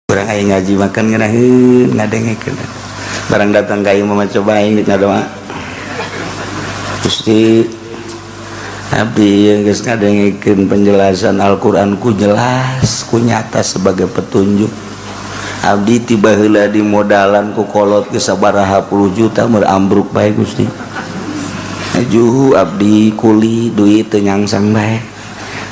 Urang aya ngaji makan ngeunaheun ngadengekeun. Barang datang ka ieu mah coba aing ngadoa. Gusti, abdi yang geus ngadengekeun penjelasan Al-Qur'an ku jelas ku nyata sebagai petunjuk. Abdi tiba heula di modalan ku kolot ke sabaraha puluh juta meur ambruk bae, Gusti. Juhu abdi kuli duit teu nyangsang bae.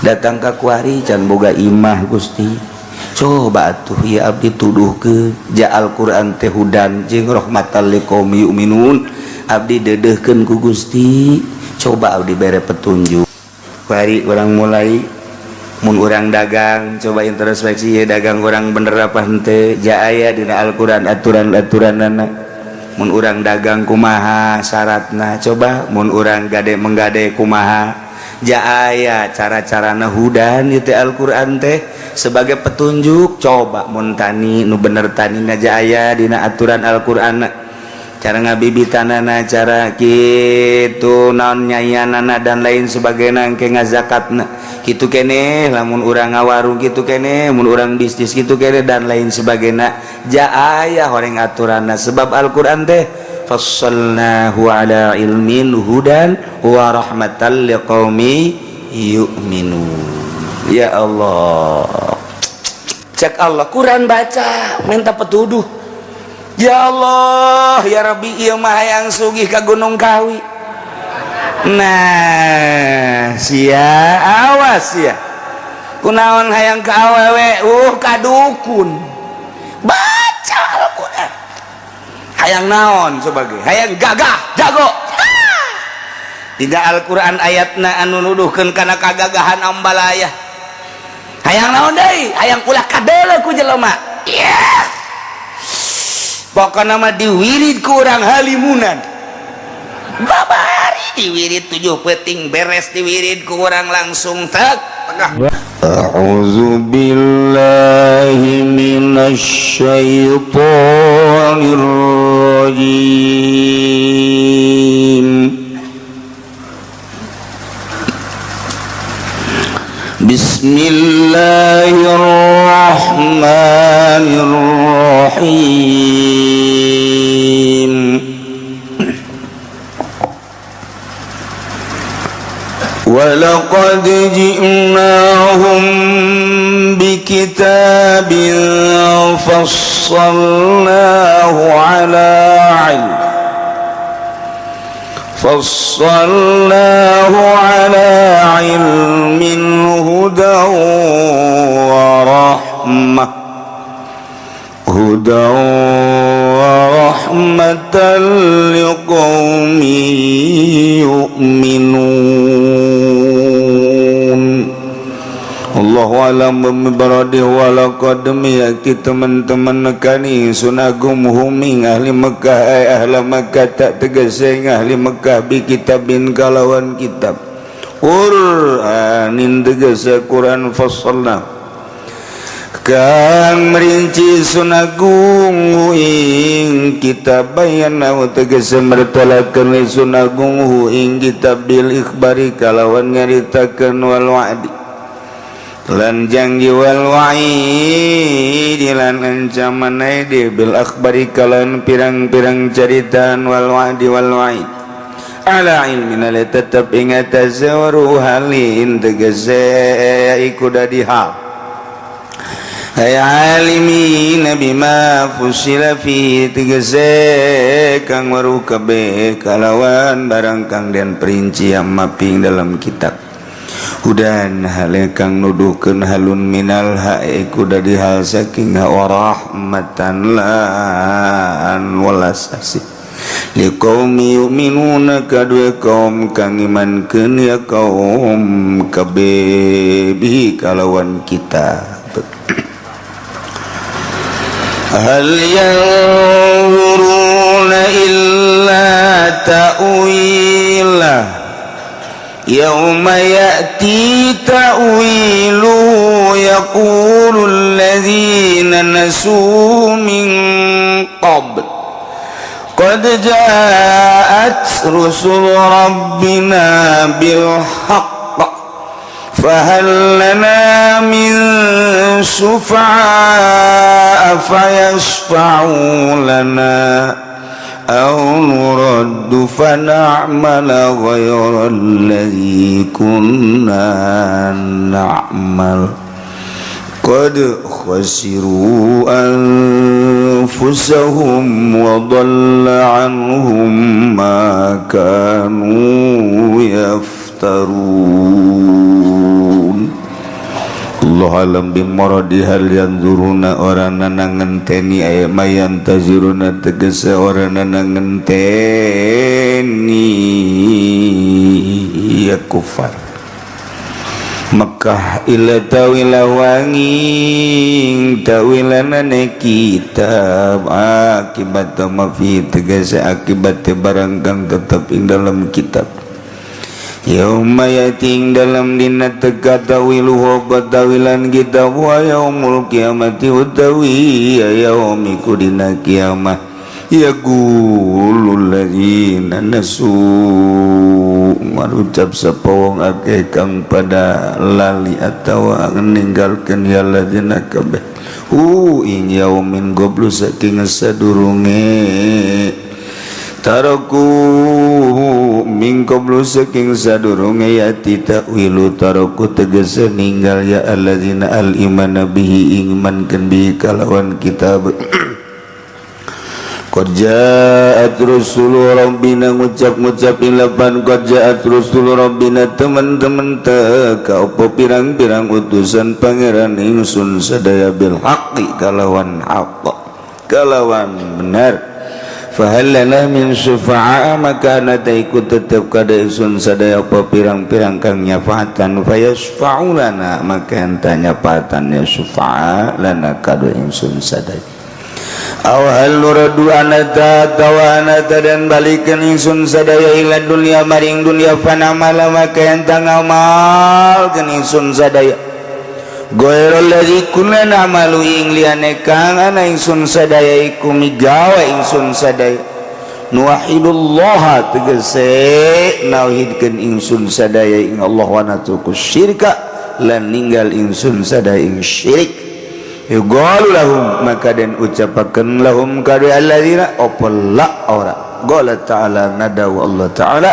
Datang ka kuari can boga imah, Gusti. Coba atuh ya abdi tuduh ke ja Al-Qur'an teh hudan jeung rahmatan liqaumi yu'minun. Abdi dedehkeun ku Gusti, coba abdi bere petunjuk. Kuari urang mulai mun urang dagang, coba introspeksi ya, dagang urang bener apa henteu. Ja aya dina Al-Qur'an aturan-aturanana. Mun urang dagang kumaha syaratna? Coba mun urang gade menggade kumaha? Ja aya cara-carana hudan itu Al-Qur'an teh sebagai petunjuk. Coba mun tani nu bener tanina, ja aya dina aturan Al-Qur'an cara ngabibitanana, cara kitu naon nyayanana, dan lain sebagainya, ke ngazakatna kitu kene, lamun urang ngawarung kitu kene, mun urang bisnis kitu kene, dan lain sebagainya. Ja aya horeng aturanna sebab Al-Qur'an teh fassalnahu ala ilmin hudan wa rahmatan liqaumi yu'minun. Ya Allah, cek Allah, Quran baca minta petuduh. Ya Allah, ya Rabbi, ieu mah hayang sugih ka Gunung Kawi. Nah, sia awas ya. Kunaon hayang ka awewe ka dukun? Baca Al-Qur'an. Hayang naon sebagai hayang gagah jago. Tidak Al-Qur'an ayatna anu nuduhkeun kana kagagahan ambalaya. Hayang naon deui? Hayang ulah kadeuleu ku jelema. Yeah. Pokokna mah diwirid ku urang halimunan. Babari diwirid 7 peting, beres diwirid ku urang langsung tek tengah. أعوذ بالله من الشيطان الرجيم. بسم الله الرحمن الرحيم. ولقد جئناهم بكتاب فصلناه على علم هدى ورحمة هدى ورحمة لقوم يؤمنون. Allahu alam bimuradih. Walaqad yakti teman-teman nekani sunagum hum ing ahli Mekah, ay ahli Mekah tak tegese ahli Mekah, bi kitabin kalawan kitab Qur'anin tegese Quran, fassalna kang merinci sunagung ing kitab, bayana tegese mertelakeun sunagung hu ing kitab, bil ikhbari kalawan nyaritakeun, wal wa'di lan janji, wal wa'id lan ancaman di bil akhbari kalawan pirang-pirang caritaan, wal wa'di wal wa'id, ala ilmin ala tetep ing atase halin tegese iku dadi hal. Ay alimin bima fusila fi tegese kang weruh kabeh kalawan barang kang den perinci maping dalam kitab, hudan hale kang nuduhkeun halun minal ha iku dadi hal saking warahmatan lan welas asih, liqaumi yu'minuna kadue kaum kang imankeun ya kaum kabeh bihi kalawan kitab. Hal yanzuruna illa ta'wilah yauma ya'ti ta'wilu yaqulu alladhina nasu min qabl qad ja'at rusul rabbina bil haqq. Fahal lana min syufa'a fayashfa'u lana aw nuraddu fana'mala ghayra alladhi kunna na'mal. Qad khasiru anfusahum wa dhalla 'anhum ma kanu yaftarun. Allah alam bimuradi hal yanzuruna ora ngenteni aya mayan taziruna tegese ora ngenteni ya kufar Mekah ila tawila wanging tawilanane kitab akibat ma fi tegese akibat barang kang tetep ing dalam kitab. Yauma yating dalam dina teka tawiluhu tawilan kitab wa yaumul kiamati utawi yaumi kudina kiamah yaqulul ladzina nasu marucap sapa wong akeh kang pada lali atawa ninggalkeun ya ladzina kabeh hu ing yaumin goblu saking sadurunge taraku min qablu saking sadurunge yati ta'wilu taraku tegese ninggal ya alladzina al imana bihi iman kan bihi kalawan kitab. Qad ja'at rusulu rabbina ngucap-ngucap ilapan qad ja'at rusulu rabbina teman-teman teka apa pirang-pirang utusan pangeran ingsun sadaya bil haqqi kalawan haqq kalawan benar. Fahal lana min syufa'a maka nata ikut tetep kada ingsun sadaya apa pirang-pirang kang nyafaatan fayasfa'u lana maka enta nyafaatan ya syufa'a lana kada ingsun sadaya. Aw hal nuradu anata tawanata dan balikan ingsun sadaya ila dunia maring dunia fanamala maka enta ngamalkeun ingsun sadaya ghairul ladzi kunna na'malu ing liyane kang ana ingsun sadaya iku migawe ingsun sadaya nuwahidullah tegese nauhidkeun ingsun sadaya ing Allah wa natruku syirka lan ninggal ingsun sadaya ing syirik. Yuqalu lahum maka den ucapakeun lahum kadu alladzina apa la ora qala ta'ala nadawu Allah ta'ala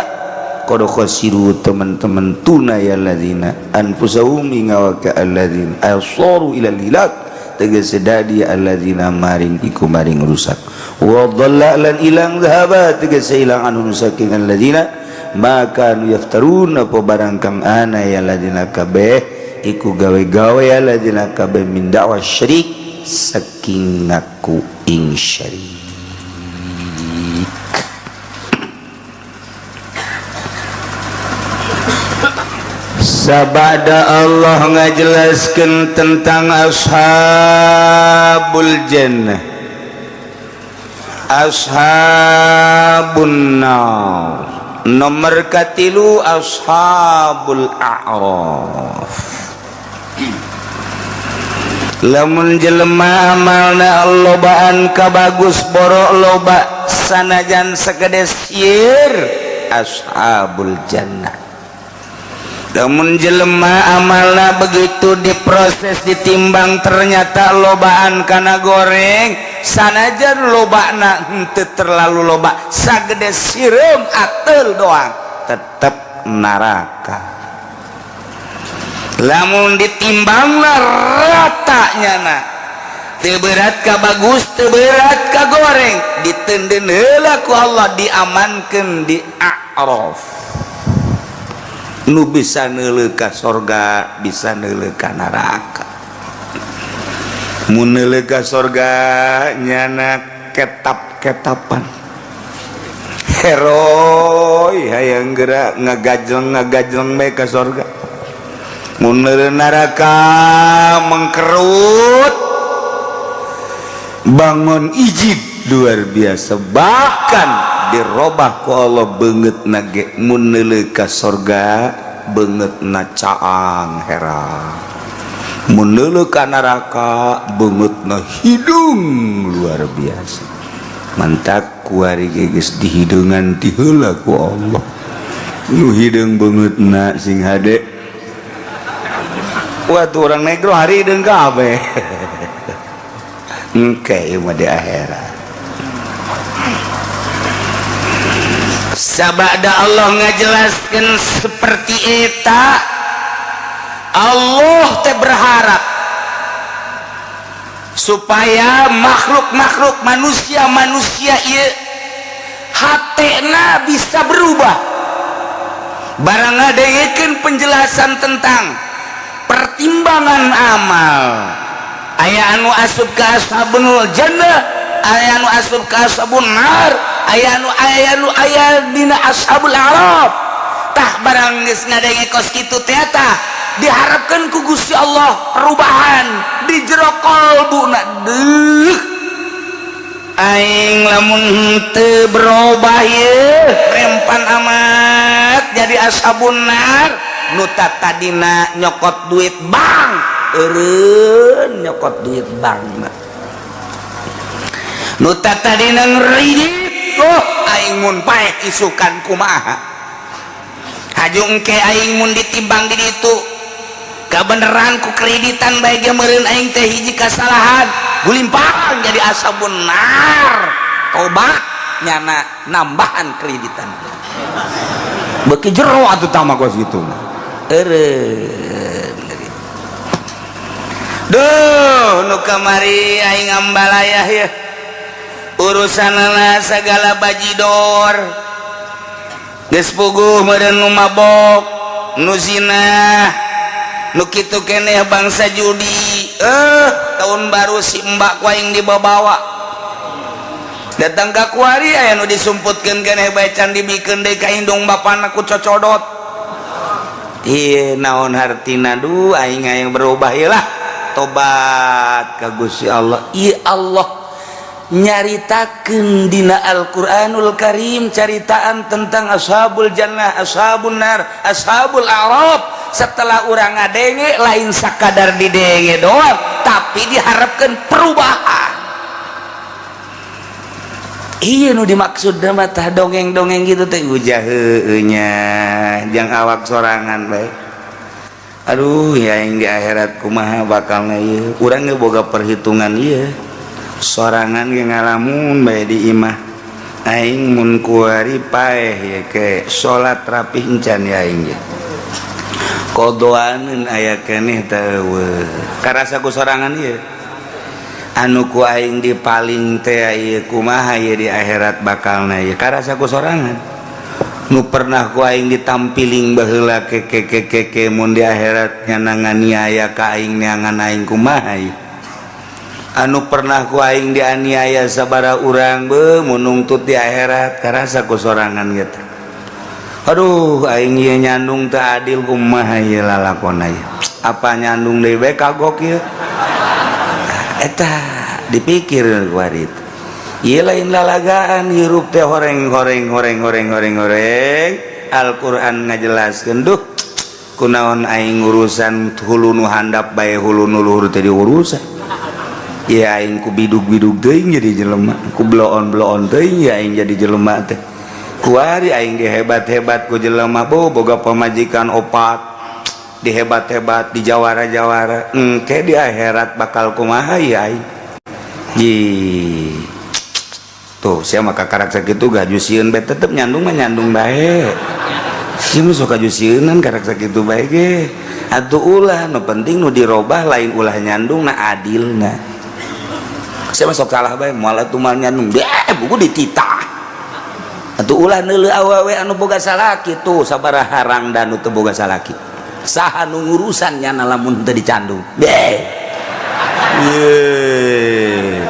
qad khasiru teman-teman tuna ya alladzina anfusahum ingawaka alladzina asaru ila hilak tegese dadi alladzina maring iku maring rusak wa dhalla lan ilang zahaba tegese ilang anhum saking alladzina maka yaftarun apa barang kang ana ya alladzina kabeh iku gawe-gawe alladzina kabeh min da'wa syirik saking ngaku ing syirik. Sabada Allah ngajelaskeun tentang ashabul jannah, ashabun nar, nomor katilu ashabul a'raf. Lamun jelema amalna lobaan ka bagus borok loba sanajan sagede sieur ashabul jannah. Lamun jelema amalna begitu diproses ditimbang ternyata lobaan kana goreng sanajan lobana henteu terlalu loba sagede sireum ateul doang tetep neraka. Lamun ditimbangna rata nyana teu berat ka bagus teu berat ka goreng diteundeun heula ku Allah diamankeun di A'raf nu bisa neuleuh ka sorga bisa neuleuh ka neraka. Mun neuleuh ka sorga nyana ketap-ketapan heroi hayang geura ngagajleng-ngagajleng bae ka sorga. Mun neuleuh neraka mengkerut bangun ijib luar biasa bahkan dirobah ku Allah beungeut nage mun neuleuh ka sorga beungeut na caang herang mun neuleuh ka neraka beungeut na hidung luar biasa mantak kuari geus dihideungan ti heula ku Allah nu hideung beungeut na sing hade. Wah, tuh orang negro hari deung kabeh. Engke ieu mah di akhirat. Sabada Allah ngajelaskeun seperti eta, Allah teh berharap supaya makhluk-makhluk manusia-manusia ieu hatena bisa berubah. Barang ngadengekeun penjelasan tentang pertimbangan amal, aya anu asup ka ashabul jannah, aya anu asup ka ashabun nar, aya nu aya dina ashabul arab. Tah, barang geus ngadenge kos kitu teh, tah diharapkan ku Gusti Allah perubahan di jero kolbuna. Deuh, aing lamun teu berubah ye rempan amat jadi ashabun nar. Nu tadina nyokot duit bank, eureun nyokot duit bank. Nu tadina ngridit, oh, aing mun paeh isukan kumaha? Haju engke aing mun ditimbang di ditu kabeneran ku kreditan bae ge meureun aing teh hiji kasalahan gulimpang jadi ashabun nar. Tobat, nyana nambahan kreditan, beuki jero atuh tama kos kitu mah eureun. Duh, nu kamari aing ambalayah ya, urusanana segala bajidor geus puguh meureun, nu mabok, nu zina, nu kitu keneh, bangsa judi. Tahun baru si mbak ku aing dibawa datang ka kuari, aya nu disumputkeun keneh bae, can dibikeun deui ka indung bapana ku cocodot. Ieu naon hartina? Duh, aing hayang berubah ieu lah, tobat ka Gusti Allah. Ieu Allah nyaritakeun dina Al-Qur'anul Karim caritaan tentang ashabul jannah, ashabun nar, ashabul a'raf. Setelah urang ngadenge, lain sakadar didenge doang, tapi diharapkan perubahan. Iya, nu dimaksud mah tah dongeng-dongeng gitu teh ujah heueuh nya jang awak sorangan bae. Aduh ya, yang di akhirat kumaha bakalna ieu? Urang ge boga perhitungan ieu sorangan ge, ngalamun bae di imah. Aing mun kuari paeh ya ke salat rapih encan ya aing ge? Kodoaneun aya keneh teu? Karasa ku sorangan ieu anu ku aing dipaling teh ieu kumaha ieu di akhirat bakalna ieu? Karasa ku sorangan nu pernah ku aing ditampiling baheula ke ke ke ke ke, mun di akhirat nyana nganiaya ka aing, neangan aing kumaha ieu? Anu pernah ku aing dianiaya sabara urang be, mun nungtut di akhirat, karasa ku sorangan gitu. Aduh, aing ieu nyandung teu adil, kumaha ieu lalakonna ieu? Apa nyandung deui bae kagok ieu? Eta dipikir ku itu. Ieu lain lalagaan, hirup teh horeng horeng horeng horeng horeng horeng. Al-Qur'an ngajelaskeun. Duh, kunaon aing urusan hulu nu handap bae, hulu nu luhur teh diurusan ya? Aing ku bidug-bidug teuing jadi jelema, ku bloon-bloon teuing ya aing jadi jelema teh. Kuari aing dihebat-hebat ku jelema, bo boga pamajikan opat, dihebat-hebat, di jawara-jawara, engke di akhirat bakal kumaha ya aing? Ji tuh sia maka karak sakitu gaju sieun bae, tetep nyandung mah nyandung bae. Sia mah sok kaju sieunan karak sakitu bae ge. Atuh ulah, nu penting nu dirobah lain ulah nyandung na, adilna. Saya masuk salah bae, moal atuh mal nyandung deh buku dititah. Atuh ulah neuleuh awewe anu boga salaki. Tuh sabaraha rangda nu teu boga salaki, saha nu ngurusan nyana lamun teu dicandung? Deh ye,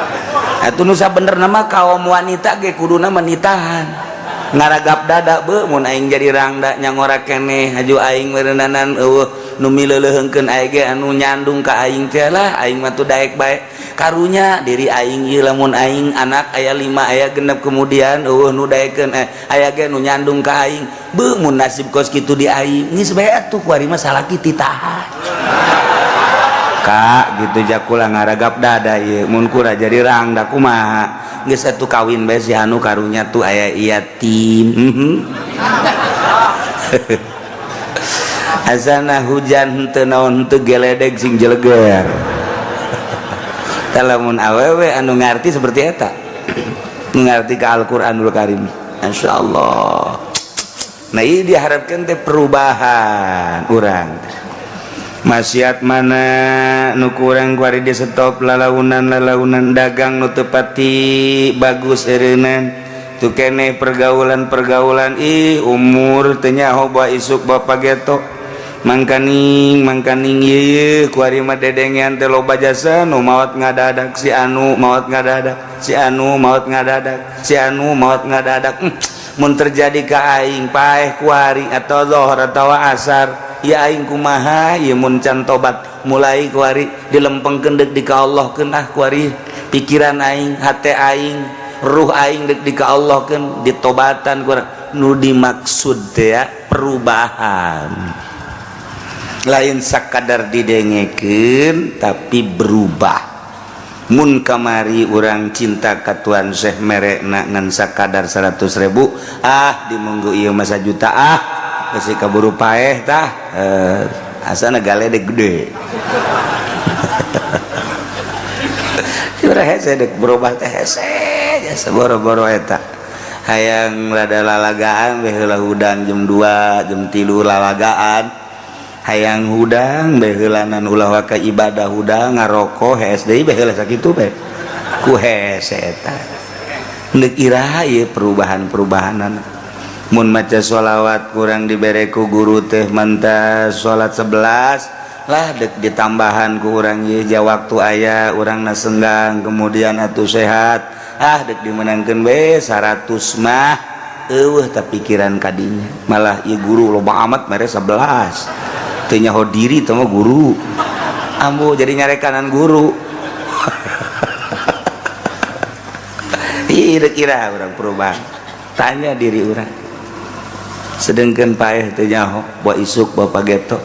atuh nu sabenerna mah kaum wanita ge kuduna menitahan ngaragap dada be, mun aing jadi rangda nyangora keneh, haju aing meureunanan eueuh nu mileuleuheungkeun aing ge anu nyandung ka aing teh lah. Aing mah tuh daek bae, karunya diri aing ieu lamun aing anak aya 5, aya 6, kemudian eueuh nu daekeun, aya ge nu nyandung ka aing. Be, mun nasib kos kitu di aing geus bae atuh, kuari mah salaki titahan kak gitu jakula ngaragap dada ieu mun kura jadi rangda kumaha. Geus atuh kawin bae si anu, karunya tuh aya yatim. Asana hujan henteu naon henteu geledeg sing jeleger. Lamun awewe anu ngarti seperti eta, ngarti ke Al-Qur'anul Karim, insyaallah. Nah, ini diharapkan teh perubahan urang. Maksiat mana nu kurang kuari di stop, lalaunan lalaunan dagang nu teu pati bagus eureunnan tu keneh, pergaulan-pergaulan, ih, umur teu nyaho bawa isuk bapak geto mangkaning mangkaning. Ieu kuari mah dedengean teh loba jasa nu maot ngadadak, si anu maot ngadadak, si anu maot ngadadak, si anu maot ngadadak. Mun terjadi ka aing paeh kuari atau zohor atau asar ya aing kumaha ieu mun can tobat mulai kuari dilempengkeun deuk di ka Allah keun. Ah, kuari pikiran aing, hate aing, ruh aing deuk di ka Allah keun, ditobatan kurang. Nu dimaksud teh ya perubahan, lain sakadar didengekeun tapi berubah. Mun kamari urang cinta ka Tuan Syekh merekna ngan sakadar 100.000, ah, di minggu ieu masa juta, ah, geus kaburu paeh tah, eh, asana galedeg gede. Hese dek berubah teh, hese jasa boro-boro eta hayang rada lalagaan we heula hudang jam 2 jam 3 lalagaan, hayang hudang bae heulanan, ulah waka ibadah hudang ngaroko hees deui bae heula sakitu bae ku hese eta. Neuk iraha ieu perubahan-perubahanan? Mun maca sholawat kurang dibere ku guru teh mantas salat 11 lah, dek ditambahan ku urang ieu ja waktu aya urang na senggang, kemudian atuh sehat, ah, dek dimenangkeun we 100 mah eueuh. Ta pikiran kadinya malah ieu guru loba amat mere 11, teu nyaho diri teh mah guru ambu jadi nyarekanan guru. Ih, kira urang perubahan, tanya diri urang. Sedangkan paeh teu nyaho bawa isuk bapak geto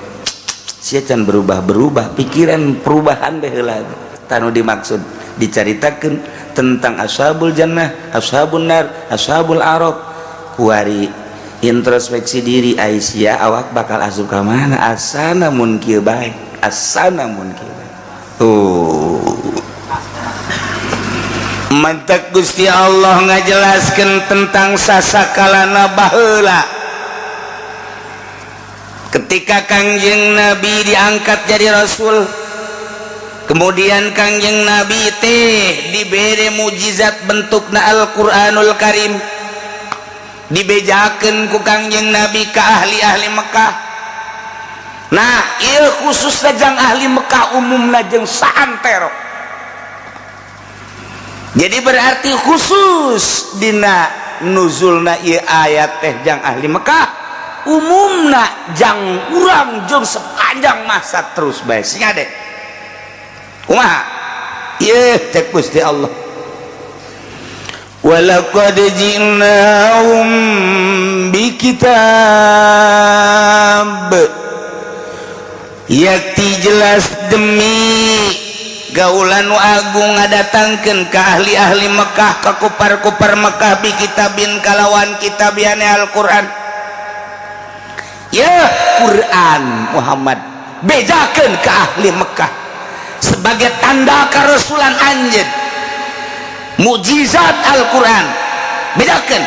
sia can berubah-berubah pikiran, perubahan bae heula. Tanu dimaksud dicaritakeun tentang ashabul jannah, ashabun nar, ashabul arab, kuari introspeksi diri, Aisyah awak bakal asup ka mana asana mun kieu bae, asana mun kieu bae. Tuh mantak Gusti Allah ngajelaskeun tentang sasakalana baheula ketika Kangjeng Nabi diangkat jadi rasul, kemudian Kangjeng Nabi teh dibere mujizat bentukna Al-Qur'anul Karim, dibejakeun ku Kangjeng Nabi ke ahli-ahli Mekah. Nah, ieu khususna jang ahli Mekah, umumna jeung saantero. Jadi berarti khusus dina nuzulna ieu ayat teh jang ahli Mekah, umumna jang urang jeung sepanjang masa terus bae. Sing ade kumaha ieu cek Gusti Allah, walaqad ji'nahum bikitab, yakti jelas demi gaulan nu agung ngadatangkeun ka ahli-ahli Mekah, ka kupar-kupar Mekah, bi kitabin kalawan kitabiane Al-Qur'an. Ya Quran Muhammad bejakeun ka ahli Mekah sebagai tanda karasulan anjeun, mukjizat Al-Qur'an bedakeun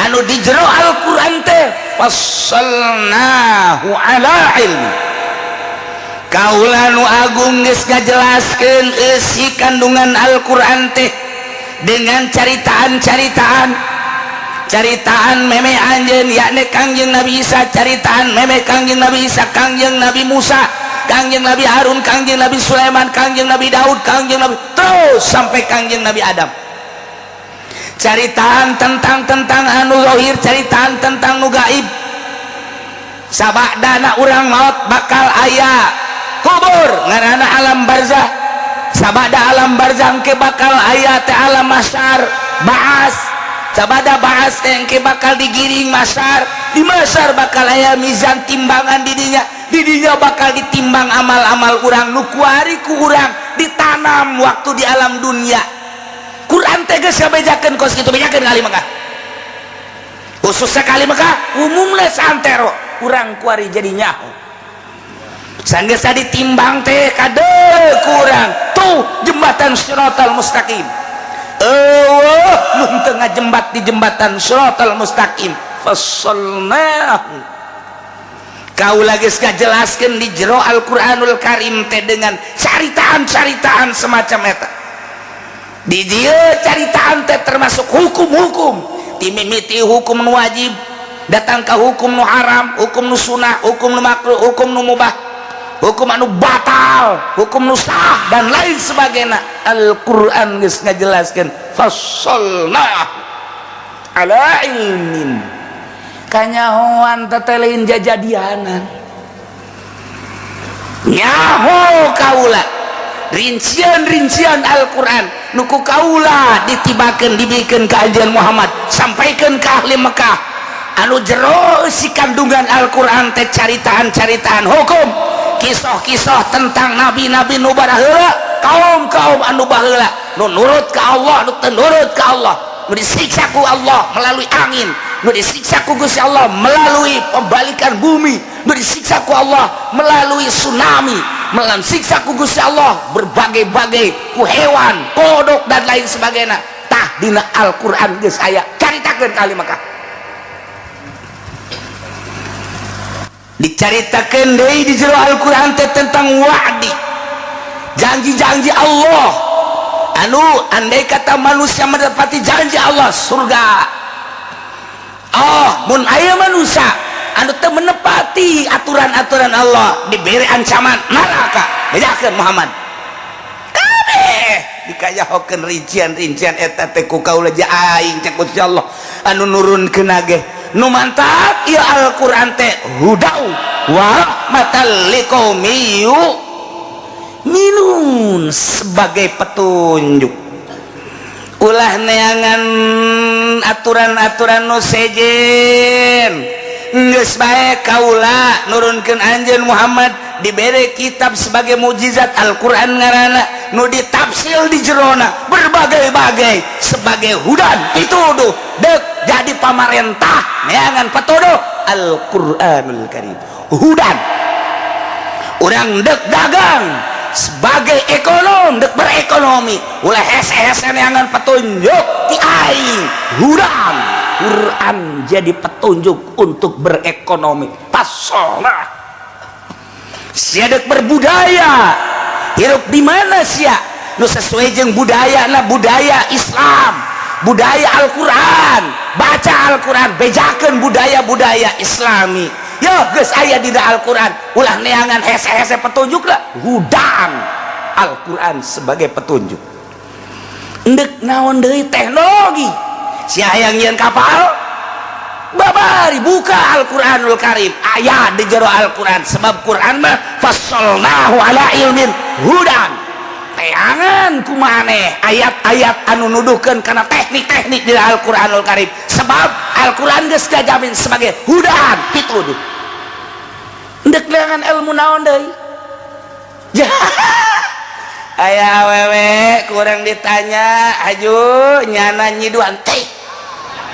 anu di jero Al-Qur'an teh fassalnahu ala ilmi. Kaula nu agung geus ngajelaskeun eusi kandungan Al-Qur'an teh dengan caritaan-caritaan, caritaan meme anjeun yakni Kangjeng Nabi Isa, caritaan meme Kangjeng Nabi Isa, Kangjeng Nabi Musa, Kangjeng Nabi Harun, Kangjeng Nabi Sulaiman, Kangjeng Nabi Daud, Kangjeng Nabi, terus sampai Kangjeng Nabi Adam. Caritaan tentang tentang anu zahir, caritaan tentang nu gaib. Sabadana urang maut bakal aya kubur ngaranna alam barzah, sabada alam barzah ke bakal aya teh alam mahsyar, baas, sabada baas teh ke bakal digiring mahsyar, di mahsyar bakal aya mizan, timbangan, didinya didinya bakal ditimbang amal-amal urang nu kuari ku urang ditanam waktu di alam dunia. Quran teh geus ngabejakeun kos kitu, bejakeun ka ahli Mekah, khususnya ka ahli Mekah, umumna saantero. Urang kuari jadi nyaho sanggeus ditimbang teh kade kurang tuh jembatan Shiratal Mustaqim. Eueuh mun teu ngajembat di jembatan Shiratal Mustaqim. Fassalnahu, kaula geus ngajelaskeun di jero Al-Qur'anul Karim teh dengan caritaan-caritaan semacam eta. Di dieu caritaan teh termasuk hukum-hukum, timimiti hukum nu wajib datang ke hukum nu haram, hukum nu sunah, hukum nu makruh, hukum nu mubah, hukum anu batal, hukum nu sah, dan lain sebagainya. Al-Quran geus ngajelaskeun fassalna ala ilmin, kanyahoan teteh lain jajadianan. Nyaho kaula rincian-rincian Al-Quran nu ku kaula ditibakeun, dibikeun ka Anjeun Muhammad, sampaikan ke ahli Mekah, anu jero si kandungan Al-Quran teh caritaan-caritaan hukum, kisah-kisah tentang nabi-nabi nu baraheula, kaum-kaum anu baheula, nu nurut ka Allah, nu teu nurut ka Allah, nu disiksa ku Allah melalui angin, nu disiksa ku Gusti Allah melalui pembalikan bumi, nu disiksa ku Allah melalui tsunami, melalui siksa ku Gusti Allah berbagai-bagai ku hewan, kodok, dan lain sebagainya. Tah, dina Al-Quran geus aya, caritakeun ka ahli Mekah. Dicaritakeun deui di jero Al-Quran teh tentang wa'di, janji-janji Allah, anu andai kata manusia mendapati janji Allah surga. Oh, mun aya manusia anu teu menepati aturan-aturan Allah diberi ancaman neraka. Bejakeun Muhammad, kabeh dikayahokeun rincian-rincian eta teh ku kaula aing. Cek Gusti Allah anu nurunkeun ge nu mantap ieu Al-Qur'an teh hudau wa rahmatal liqaumi yu'minun, sebagai petunjuk. Ulah neangan aturan-aturan nu sejen, geus bae kaula nurunkeun anjeun Muhammad, dibere kitab sebagai mukjizat, Al-Qur'an ngaranna, nu ditafsir di jerona berbagai-bagai sebagai hudan pituduh. Dek jadi pamarentah neangan patuduh Al-Qur'anul Karim hudan. Urang dek dagang sebagai ekonom, dek berekonomi, ulah hese-hese neangan petunjuk ti aing, hudan. Quran jadi petunjuk untuk berekonomi. Pasolah sia dek berbudaya, hirup di mana sia nu sesuai jeung budaya na, budaya Islam, budaya Al-Quran, baca Al-Quran, bejakeun budaya-budaya Islami. Yo geus aya di Al-Quran, ulah neangan hese-hese petunjuk lah, hudan Al-Quran sebagai petunjuk. Endek naon deui, teknologi, sia hayang nyieun kapal, babari buka Al-Quranul Karim, aya di jero Al-Quran, sebab Quran mah fassalnahu ala ilmin hudan. Teangan kumaneh ayat-ayat anu nuduhkeun kana teknik-teknik di Al-Quranul Karim, sebab Al-Quran geus kajamin sebagai hudan pituduh. Endek neangan ilmu naon deui? Aya awewe kurang ditanya, aju nyana nyiduan teh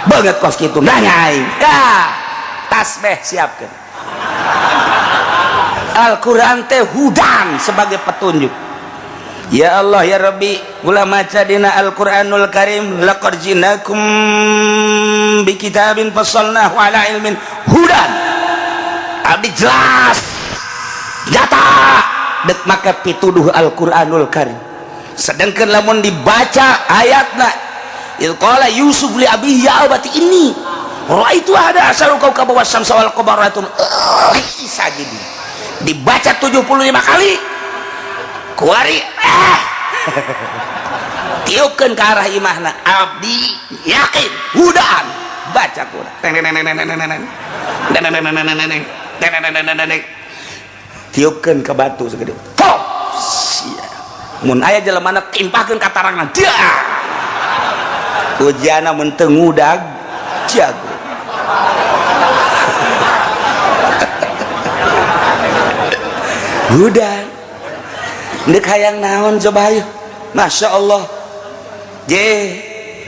banget kos kitu, nanya aing ya tasbih siapkeun. Al-Quran teh hudan sebagai petunjuk. Ya Allah ya Rabbi, gula maca dina Al-Quranul Karim, laqad jinakum bi kitabin fassalnahu ala ilmin hudan. Abdi jelas nyata dek maka pituduh Al-Quranul Karim. Sedangkan lamun dibaca ayatna, idz qala Yusuf li abihi ya abati inni ra'aitu ahada asyara kawkaban wasyamsa wal qamara sajidin, dibaca 75 kali kuari tiupkeun ke arah imahna. Abdi yakin hudan, baca Quran, tiupkeun ke batu segede pop sia, mun aya jelema timpahkeun ka tarangna dia ujiana, mun teu ngudag jago. Hudan ndek hayang naon coba ayo. Masya Allah je,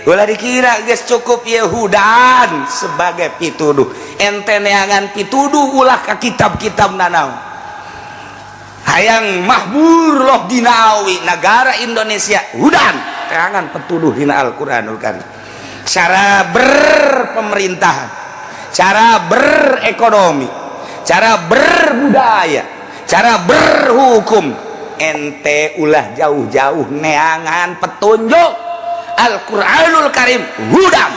ulah dikira geus cukup ye hudan sebagai pituduh. Ente neangan pituduh ulah ka kitab-kitab nanaon. Hayang mahmur loh dinawi negara Indonesia, hudan, teangan petuduh dina Al-Qur'anul Karim. Cara berpemerintahan, cara berekonomi, cara berbudaya, cara berhukum, ente ulah jauh-jauh neangan petunjuk. Al-Qur'anul Karim hudan.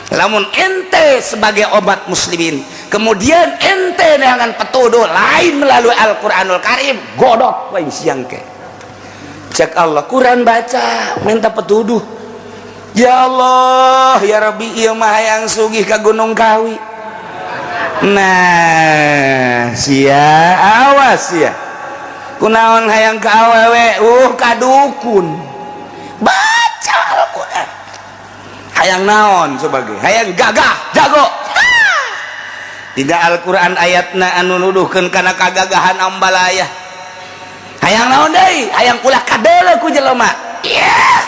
Lamun ente sebagai umat muslimin kemudian ente neangan petuduh lain melalui Al-Qur'anul Karim, godot wae siang ke. Cek Allah, Quran baca, minta petuduh. Ya Allah, ya Rabbi, ieu mah hayang sugih ka Gunung Kawi. Nah, sia awas sia. Kunaon hayang ka awewe? Ka dukun. Baca Al-Qur'an. Hayang naon sebagai? Hayang gagah, jago. Tidak, Al-Qur'an ayatna anu nuduhkeun kana kagagahan ambalaya. Hayang naon deui? Hayang ulah kadeuleu ku jelema. Yeah.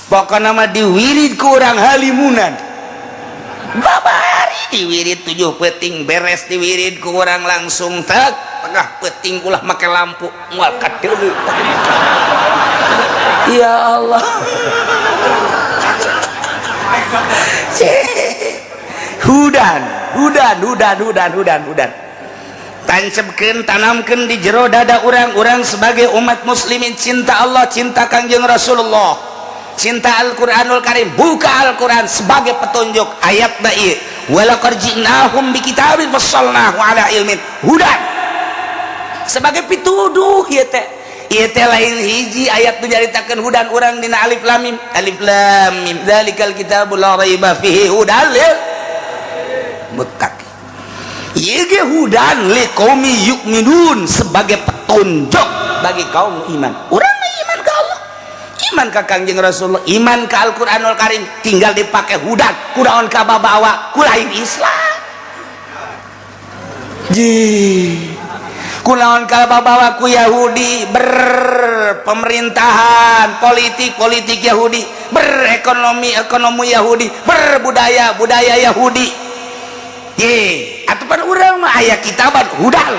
Pokokna mah diwirid ku urang halimunan. Babari diwirid 7 peting, beres diwirid ku urang langsung tek tengah peting ulah make lampu, moal kadeuleu. Ya Allah. Hudan, hudan, hudan, hudan, hudan, hudan. Tancapkeun, tanamkeun di jero dada urang-urang sebagai umat muslimin, cinta Allah, cinta Kangjeng Rasulullah, cinta Al-Qur'anul Karim. Buka Al-Qur'an sebagai petunjuk. Ayat ieu, walaqad ji'nahum bikitabin fassalnahu ala ilmin hudan, sebagai pituduh ieu teh. Ieu teh lain hiji ayat nu nyaritakeun hudan urang dina alif lam mim. Alif lam mim, dzalikal kitabul la raiba fihi hudan lil muttaqin. Ieu ge hudan liqaumi yu'minun, sebagai petunjuk bagi kaum iman. Urang mah iman ka Allah, iman ka Kangjeng Rasulullah, iman ka Al-Qur'anul Karim, tinggal dipakai hudan. Kunaon ka babawa ku lain Islam? Ji, kunaon ka babawa ku Yahudi? Berpemerintahan politik politik Yahudi, berekonomi ekonomi Yahudi, berbudaya budaya Yahudi. Ye, atupan urang mah aya kitaban hudan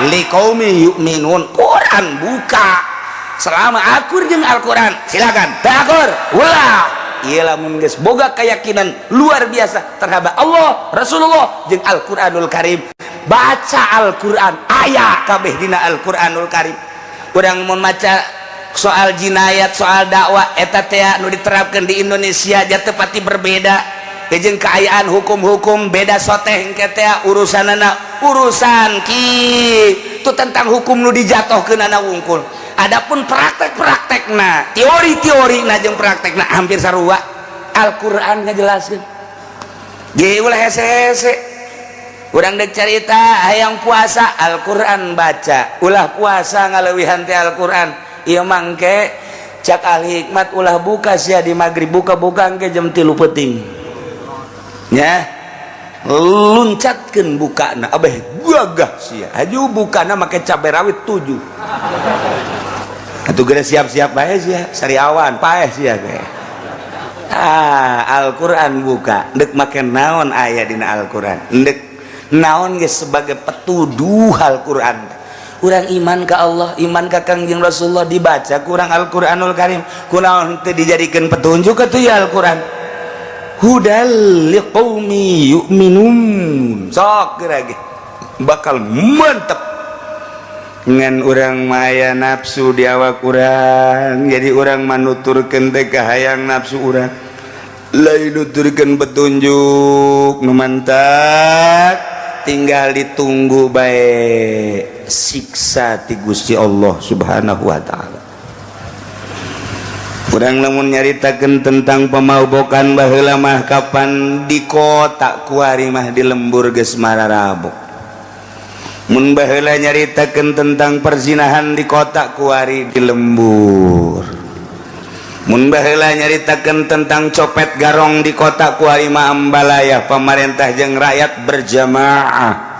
liqaumi yu'minun. Quran buka, selama akur jeung Al-Quran silakan, teu akur ulah. Ieu lamun geus boga keyakinan luar biasa terhadap Allah, Rasulullah jeung Al-Qur'anul Karim, baca Al-Qur'an, aya kabeh dina Al-Qur'anul Karim. Urang mun maca soal jinayat, soal dakwah eta teh nu diterapkan di Indonesia jatuh pati berbeda jeung keayaan hukum-hukum beda soteh engke teh urusanana, urusan ki itu tentang hukum nu dijatuhkeun wungkul. Adapun praktek-praktekna, teori-teori na jeung praktekna hampir sarua. Al-Qur'an ngajelaskeun. Ge ulah hese-hese. Urang dek carita hayang puasa, Al-Qur'an baca. Ulah puasa ngaleuwihan teh Al-Qur'an. Ieu mangke cak ahli hikmat, ulah buka sia di maghrib, buka-buka engke jam 3 peuting. Ya, luncatkeun bukana abeh gagah sia. Haju bukana make cabe rawit 7. Atuh geus siap-siap bae sia, sariawan paeh sia ge. Ah, Al-Qur'an buka, dek make naon aya dina Al-Qur'an. Dek naon ge sebagai petuduh Al-Qur'an. Urang iman ka Allah, iman ka Kangjeng Rasulullah, dibaca kurang Al-Qur'anul Karim. Kunaon teu dijadikeun petunjuk atuh ya Al-Qur'an? Hudal liqaumi yu'minun. Sok geura ge bakal mantep. Ngan urang maya nafsu di awak urang, jadi urang manuturkeun teh kahayang nafsu urang, lain nuturkeun petunjuk nu mantak. Tinggal ditunggu bae siksa ti Gusti Allah Subhanahu wa taala. Urang lamun nyaritakeun tentang pemabokan baheula mah kapan di kota, kuari mah di lembur geus mararabok. Mun baheula nyaritakeun tentang perzinahan di kota, kuari di lembur. Mun baheula nyaritakeun tentang copet garong di kota, kuari mah ambalaya pamarentah jeung rakyat berjamaah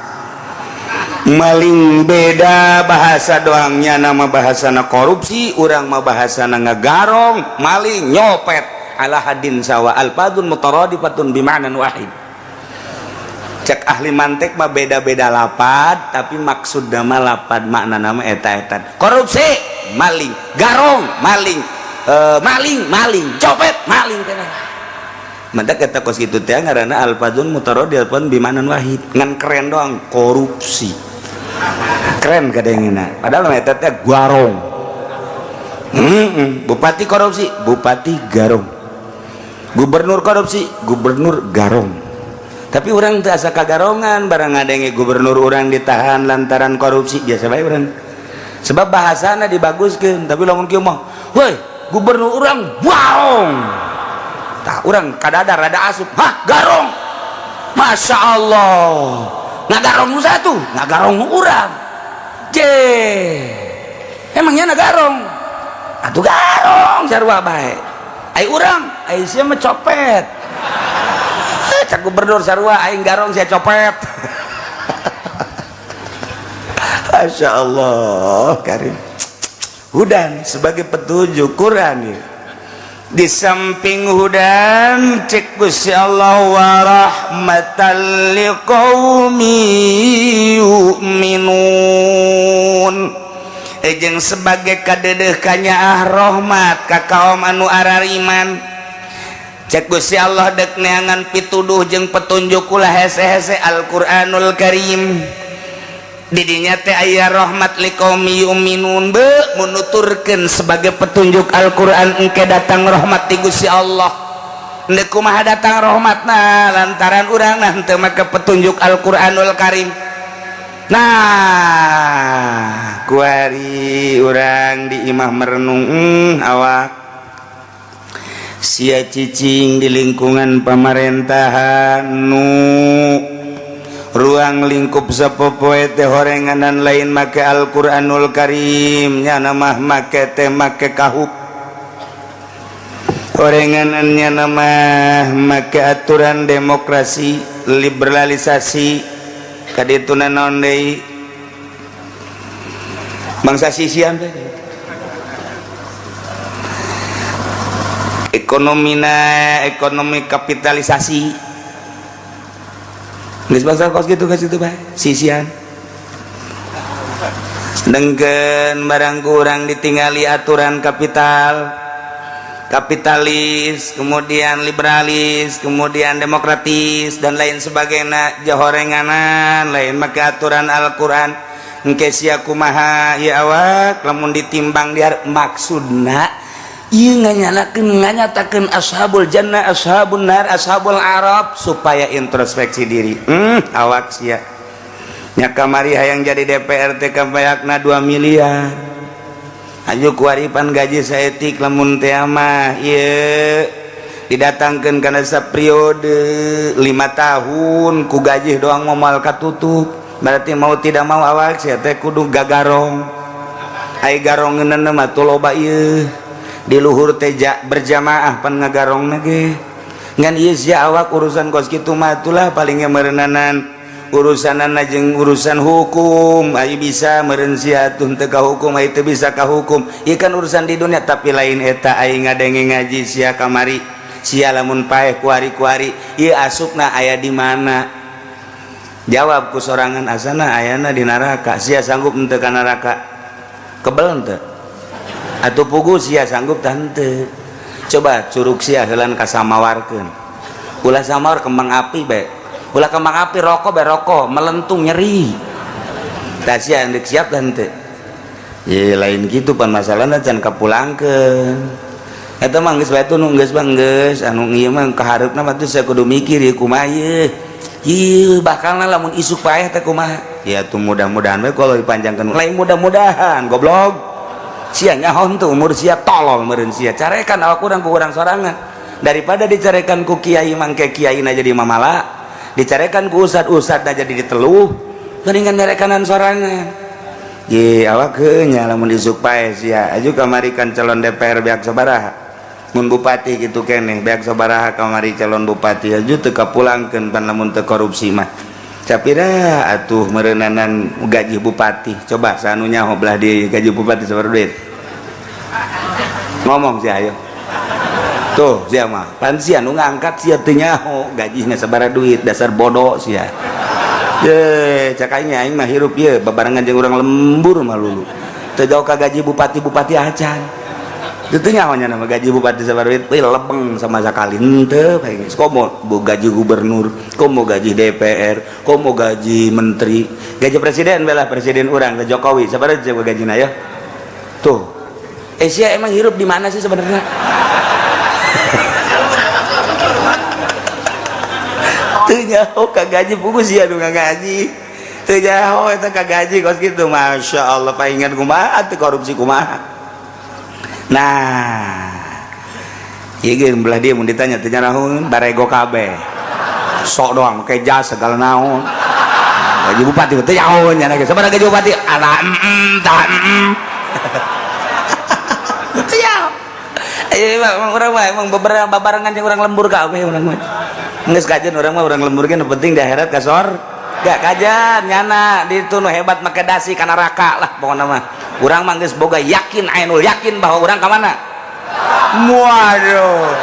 maling. Beda bahasa doangnya, nama bahasana korupsi, urang mah bahasana ngagarong, maling, nyopet, ala hadin sawa, alfadun mutaradifatun bima'nan wahid. Cek ahli mantek mah beda-beda lapad, tapi maksud nama lapad makna nama eta-eta. Korupsi maling, garong maling, maling maling, copet maling keneh. Mantak eta kos kitu teh ngaranna alfadzun mutaradifun bimanan wahid, ngan keren doang korupsi. Keren kadengena. Padahal mah eta teh garong. Bupati korupsi, bupati garong. Gubernur korupsi, gubernur garong. Tapi orang teu asa kagarongan barang ngadenge gubernur orang ditahan lantaran korupsi, biasa bae urang. Sebab bahasana dibaguskeun, tapi lamun kieu mah, "Woi, gubernur urang garong." Tah urang kadadar rada asup, "Hah, garong?" Masya Allah. Ngagarong nu satu, ngagarong nu urang. Je. Emangnya ngagarong? Atuh garong sarua bae. Ai urang, ai sia mah copet. Cak gubernur sarua aing garong sia copet. Masya Allah karim. Hudan sebagai petunjuk Quran ya. Di samping hudan cek Gusti Allah wa rahmatan liqaumi yu'minun. Jeung sebagai kadedeh kanyaah rahmat ka kaum anu arariman. Cek Gusti Allah dek neangan pituduh jeung petunjuk ulah hese-hese Al-Qur'anul Karim. Didinya teh aya rahmat liqaumi yu'minun, be menuturkeun sebagai petunjuk Al-Qur'an engke datang rahmat ti Gusti Allah. Ndek kumaha datang rahmatna lantaran urang nah teu make petunjuk Al-Qur'anul Karim. Nah, kuari urang di imah merenung, awak sia cicing di lingkungan pemerintahan nu ruang lingkup sapopoe teh horenganan lain make Al-Qur'anul Karim, nyana mah make teh make kahup, horenganannya nama make aturan demokrasi liberalisasi kadituna naon deui bangsa sisian teh ekonomina ekonomi kapitalisasi. Geus bangsa kos kitu, geus kitu bae sisian. Sedengkeun barang kurang ditinggali aturan kapital, kapitalis, kemudian liberalis, kemudian demokratis dan lain sebagainya, jahorenganan lain make aturan Al-Qur'an. Engke sia kumaha ieu awak lamun ditimbang diar maksudna ieu nganyanakeun nganyatakeun ashabul jannah, ashabun nar, ashabul arab supaya introspeksi diri. Awak sia nya kamari hayang jadi DPR teh kabayakna 2 miliar. Aju kuaripan gaji saetik lamun teh mah ieu didatangkeun kana saperiode 5 tahun ku gaji doang moal katutup. Berarti mau tidak mau awak sia teh kudu gagarong. Ai garongeunana mah tuh loba ieu. Di luhur teh berjamaah pan ngagarongna ge. Ngan ieu sia awak urusan kos kitu mah atulah palingnya meureunanan urusanana jeung urusan hukum. Ayo bisa meureun sia atuh teu ka hukum, ayo teu bisa ka hukum. Ieu kan urusan di dunia, tapi lain eta aing ngadenge ngaji sia kamari. Sia lamun paeh kuari-kuari ieu asupna aya di mana? Jawab ku sorangan asana ayana di neraka. Sia sanggup henteu ka neraka? Kebel henteu? Atuh pugu sia sanggup tah henteu? Coba curug sia heulan kasamawarkeun. Ulah samawar kembang api bae. Ulah kembang api, rokok bae, rokok melentung nyeri. Tah sia endek siap tah henteu? Ye lain kitu pan masalahna can kapulangkeun. Eta mah geus bae tuh nu geus mah geus anu ieu mah kahareupna mah tuh sia kudu mikir ieu kumaha ieu. Ieu bakalna lamun isuk paeh teh kumaha? Ya tuh mudah-mudahan we kalau dipanjangkeun. Lain mudah-mudahan goblok. Sia nyaho henteu umur sia, tolol meureun sia. Carekan awak urang ku urang sorangan. Daripada dicarekan ku kiai mangke kiaina jadi mamala, dicarekan ku ustad-ustad jadi diteluh, mendingan nyarekanan sorangan. Ye awak heunya lamun isuk paeh sia. Aju kamari kan calon DPR beak sabaraha? Mun bupati kitu keneh beak sabaraha kamari calon bupati aju teu kapulangkeun pan lamun teu korupsi mah. Capira atuh meureunanan gaji bupati. Coba sanu nyaho belah di gaji bupati sabaraha duit? Ngomong sih ayo. Tuh sia mah pan sia nu ngangkat sia teu nyaho gajina sabaraha duit, dasar bodoh sia. Ye, cak aing, aing mah hirup ye babarengan jeung urang lembur mah lulu. Teu jauh ka gaji bupati-bupati acan. Itu nyaho nya nama gaji bupati sabaraha duit, euy lebeng sama sakali henteu bae geus. Komo bu gaji gubernur, komo gaji DPR, komo gaji menteri, gaji presiden belah presiden urang Jokowi sabaraha coba gajina ya. Tuh. Sia emang hirup di mana sih sebenarnya? Teu nyaho ka gaji pugu sia nu ngagaji. Teu nyaho eta ka gaji kos kitu, Masya Allah, paingan kumaha teu korupsi kumaha. Nah, ieu ge belah dia mun ditanya teu nyarahoeun barego kabeh. Sok doang make jas segala naon. Gaji bupati teu nyaho nya ge sabaraha gaji bupati? Ala tah. Teu nyaho. Emang urang mah emang beberapa babarengan jeung urang lembur kabeh urang mah. Geus kajen urang mah urang lembur ge nu penting di akhirat ka sorga kajen nyana ditu nu hebat make dasi ka neraka lah pokona mah. Urang mah geus boga yakin ainul yakin bahwa urang ka mana? Waduh.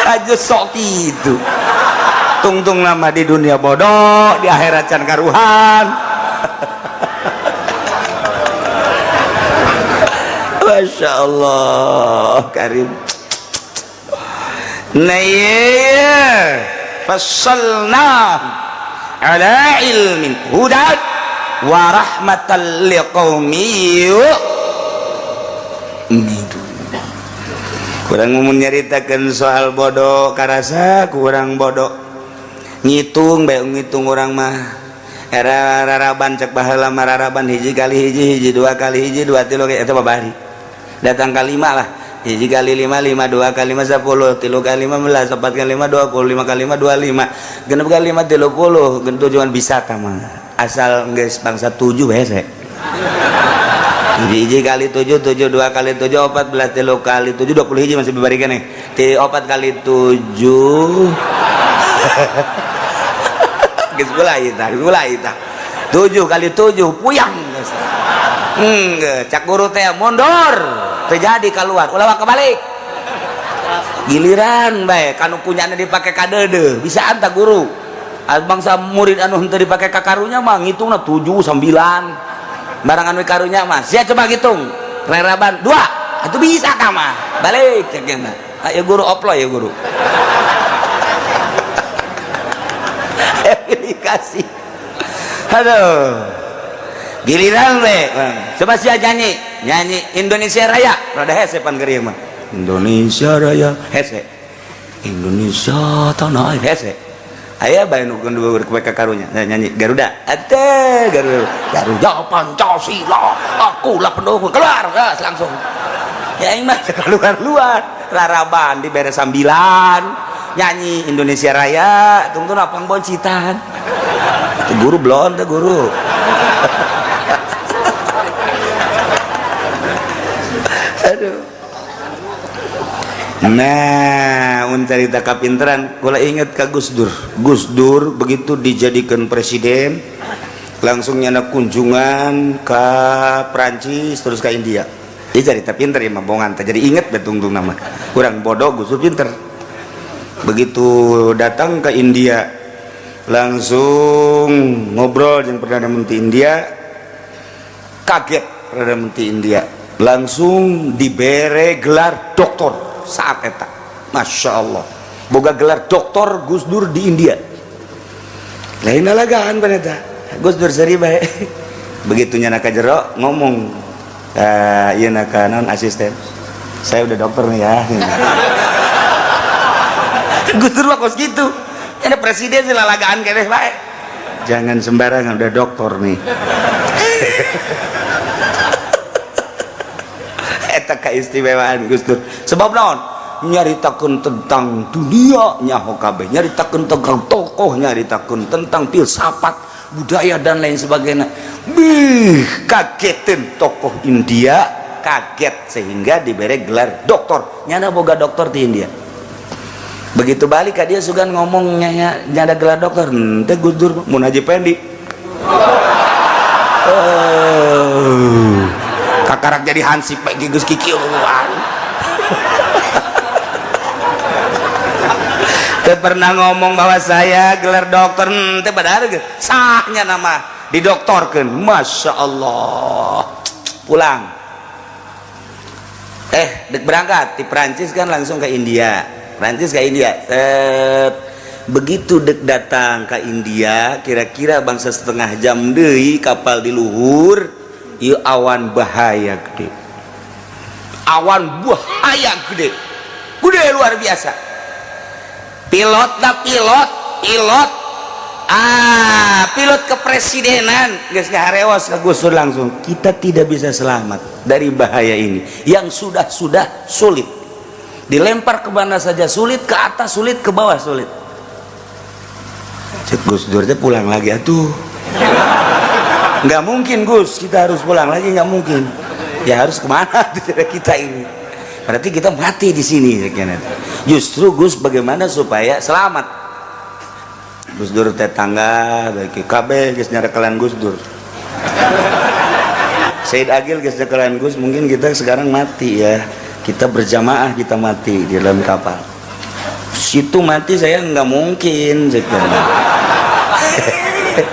Aja sok kitu. Tungtung nama di dunia bodoh, di akhirat can karuhan. Masya Allah karim. Nah iya, fassalna ala ilmin hudan wa rahmatan liqaumi yu'minun. Kurang mun nyaritakeun soal bodoh karasa kurang bodoh. Ngitung bae ngitung urang mah. Era raraban cek baheula mah raraban hiji kali hiji hiji dua kali hiji dua tilu eta babari. Datang ka lima lah. Hiji kali lima lima dua kali lima 10 tilu kali lima belas empat kali lima 20 lima kali lima 25 genep kali lima 30 genep tujuan bisa mah asal geus bangsa 7 hese. Hiji kali 7 7 dua kali 7 14 tilu kali 7 20 hiji masih bibarikan nih. Ti 4 kali 7 geus mulai tah, mulai tah. 7 kali 7 puyang geus. Cak guru teh mundur, terjadi keluar, ulah kebalik. Giliran bae kanu kunyana dipake kadeudeuh, bisa anta guru. Bangsa murid anu henteu dipake ka karunya mah ngitungna 7 9. Barang anu karunya mah sia coba hitung. Reraban 2, atuh bisa ka mah. Balik cek mah. Ayo guru oplo ya guru. Aplikasi. Aduh. Giliran we. Coba sia nyanyi, nyanyi Indonesia Raya. Rada hese pan keur ieu mah. Indonesia Raya hese. Indonesia tanah air hese. Aya bae nu kudu ka karunya nyanyi Garuda. Ate Garuda. Garuda Pancasila. Akulah pendukung. Keluar gas langsung. Ya aing mah keluar-luar. Raraban dibere sambilan. Nyanyi Indonesia Raya, tungtun apang boncitan. Guru blon teh guru. Aduh. Nah, mun carita kapinteran, kula inget ka Gus Dur. Gus Dur begitu dijadikan presiden, langsung nyana kunjungan ke Prancis terus ke India. Ieu carita pinter ya mah bongan teh. Jadi inget betungtung nama. Kurang bodoh Gus Dur pinter. Begitu datang ke India, langsung ngobrol jeung Perdana Menteri India. Kaget Perdana Menteri India, langsung dibere gelar doktor saat eta. Masya Allah, boga gelar doktor Gus Dur di India. Lain lalagaan paneta Gus Dur seri bae. Begitu nyana ka jero ngomong, ieu naka naon asisten, saya udah dokter nih ya. Gus Dur mah kos gitu. Ada presiden sih lalagaan keneh bae. Jangan sembarangan, udah dokter nih. Eta keistimewaan Gus Dur. Sebab naon? Nyaritakeun tentang dunia nyaho kabeh, nyaritakeun tentang tokoh, nyaritakeun tentang filsafat, budaya dan lain sebagainya. Bih, kagetin tokoh India, kaget sehingga diberi gelar doktor. Nyana boga doktor di India. Begitu balik ka dia sugan ngomongnya nyada gelar dokter. Henteu Gus Dur mun Haji Pendi. Jadi hansip bae geus kikieuan. Teu pernah ngomong bahwa saya gelar dokter, teu padahal sahnya nama didoktorkeun. Masya Allah. Pulang. Dek berangkat di Prancis kan langsung ke India. Prancis ke India. Set. Begitu dek datang ke India, kira-kira bangsa setengah jam deui kapal di luhur, ieu awan bahaya gede. Awan bahaya gede. Gede luar biasa. Pilot dah pilot, pilot. Ah, pilot kepresidenan geus ngaharewas ka Gus Dur langsung. Kita tidak bisa selamat dari bahaya ini. Yang sudah-sudah sulit. Dilempar ke mana saja sulit, ke atas sulit, ke bawah sulit. Cek Gus Dur teh pulang lagi atuh. Nggak mungkin Gus, kita harus pulang lagi, nggak mungkin. Ya harus kemana kita ini? Berarti kita mati di sini. Justru Gus bagaimana supaya selamat? Gus Dur tetangga bagi kabeh geus nyarekelan Gus Dur. Said Agil geus nyarekelan Gus, mungkin kita sekarang mati ya. Kita berjamaah kita mati di dalam kapal. Situ mati saya nggak mungkin sekarang.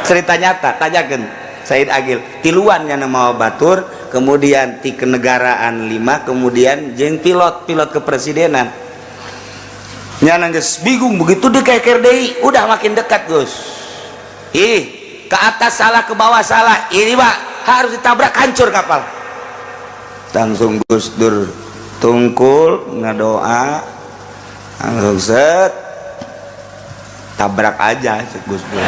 Cerita nyata, tanyakan Said Agil. Tiluan yang nama batur, kemudian ti kenegaraan 5, kemudian jeung pilot, pilot kepresidenan. Nyana geus bingung begitu di keker deui, udah makin dekat Gus. Ih, ke atas salah, ke bawah salah. Ini Pak, harus ditabrak hancur kapal. Langsung Gus Dur tungkul ngadoa, langsung set tabrak aja cek Gus Dur.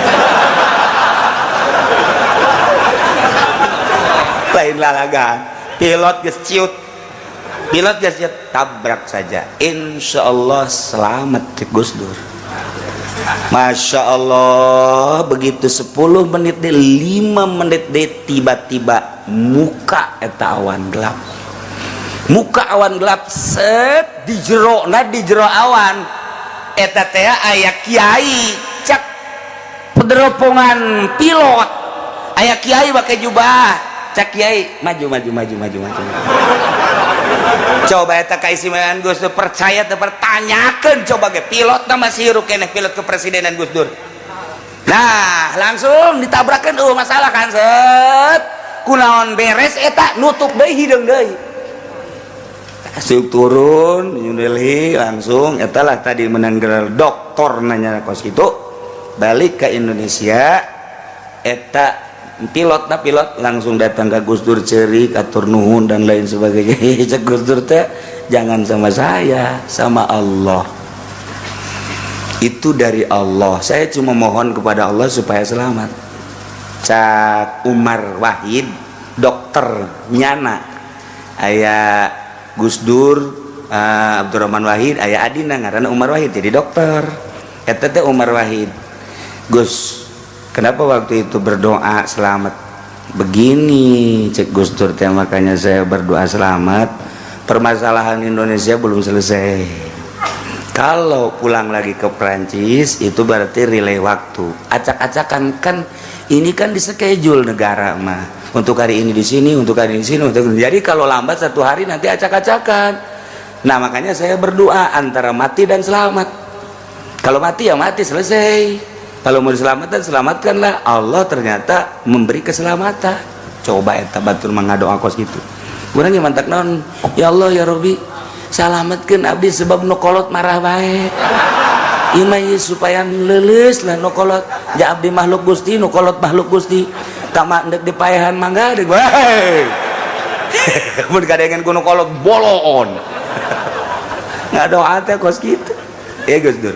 Lain lalagan, pilot geus ciut, pilot geus ciut, tabrak saja, insya Allah selamat cek Gus Dur. Masya Allah, begitu 10 menit deh, 5 menit deh, tiba-tiba muka eta awan gelap. Muka awan gelap set di jero, nah di jero awan eta teh aya kiai cak pederopongan pilot, aya kiai pakai jubah, cak kiai maju maju maju maju maju. Coba eta kaistimewaan Gus Dur, percaya teu pertanyakeun coba ge pilot na masih hirup keneh pilot kepresidenan Gus Dur. Nah, langsung ditabrakeun eueuh masalah kan set. Kunaon beres eta nutup deui hideung deui. Asup turun New Delhi langsung eta lah tadi menang gelar doktor nanya kos kitu. Balik ke Indonesia eta pilot na pilot langsung datang ke Gus Dur cerik atur nuhun dan lain sebagainya. Cek Gus Dur teh jangan sama saya, sama Allah. Itu dari Allah. Saya cuma mohon kepada Allah supaya selamat. Cak Umar Wahid dokter nyana aya Gus Dur, Abdurrahman Wahid aya adina ngaranna Umar Wahid jadi dokter. Eta teh Umar Wahid. Gus, kenapa waktu itu berdoa selamat? Begini cek Gus Dur teh, makanya saya berdoa selamat. Permasalahan Indonesia belum selesai. Kalau pulang lagi ke Prancis itu berarti relay waktu. Acak-acakan kan ini kan di schedule negara mah. Untuk hari ini di sini, untuk hari ini di sini, untuk jadi kalau lambat satu hari nanti acak-acakan. Nah, makanya saya berdoa antara mati dan selamat. Kalau mati ya mati selesai. Kalau mau diselamatkan, selamatkanlah. Allah ternyata memberi keselamatan. Coba eta batur mangadoa kos gitu. Urang ge mantak naon? Ya Allah ya Rabbi, selamatkeun abdi sebab nu kolot marah bae. Ieu mah supaya leuleus lah nu kolot. Ja abdi makhluk Gusti, nu kolot makhluk Gusti. Tama endek dipaehan mangga deuk bae. Mun kadengen ku nu kolot boloon. Ngadoa teh kos kitu. Ya Gus Dur.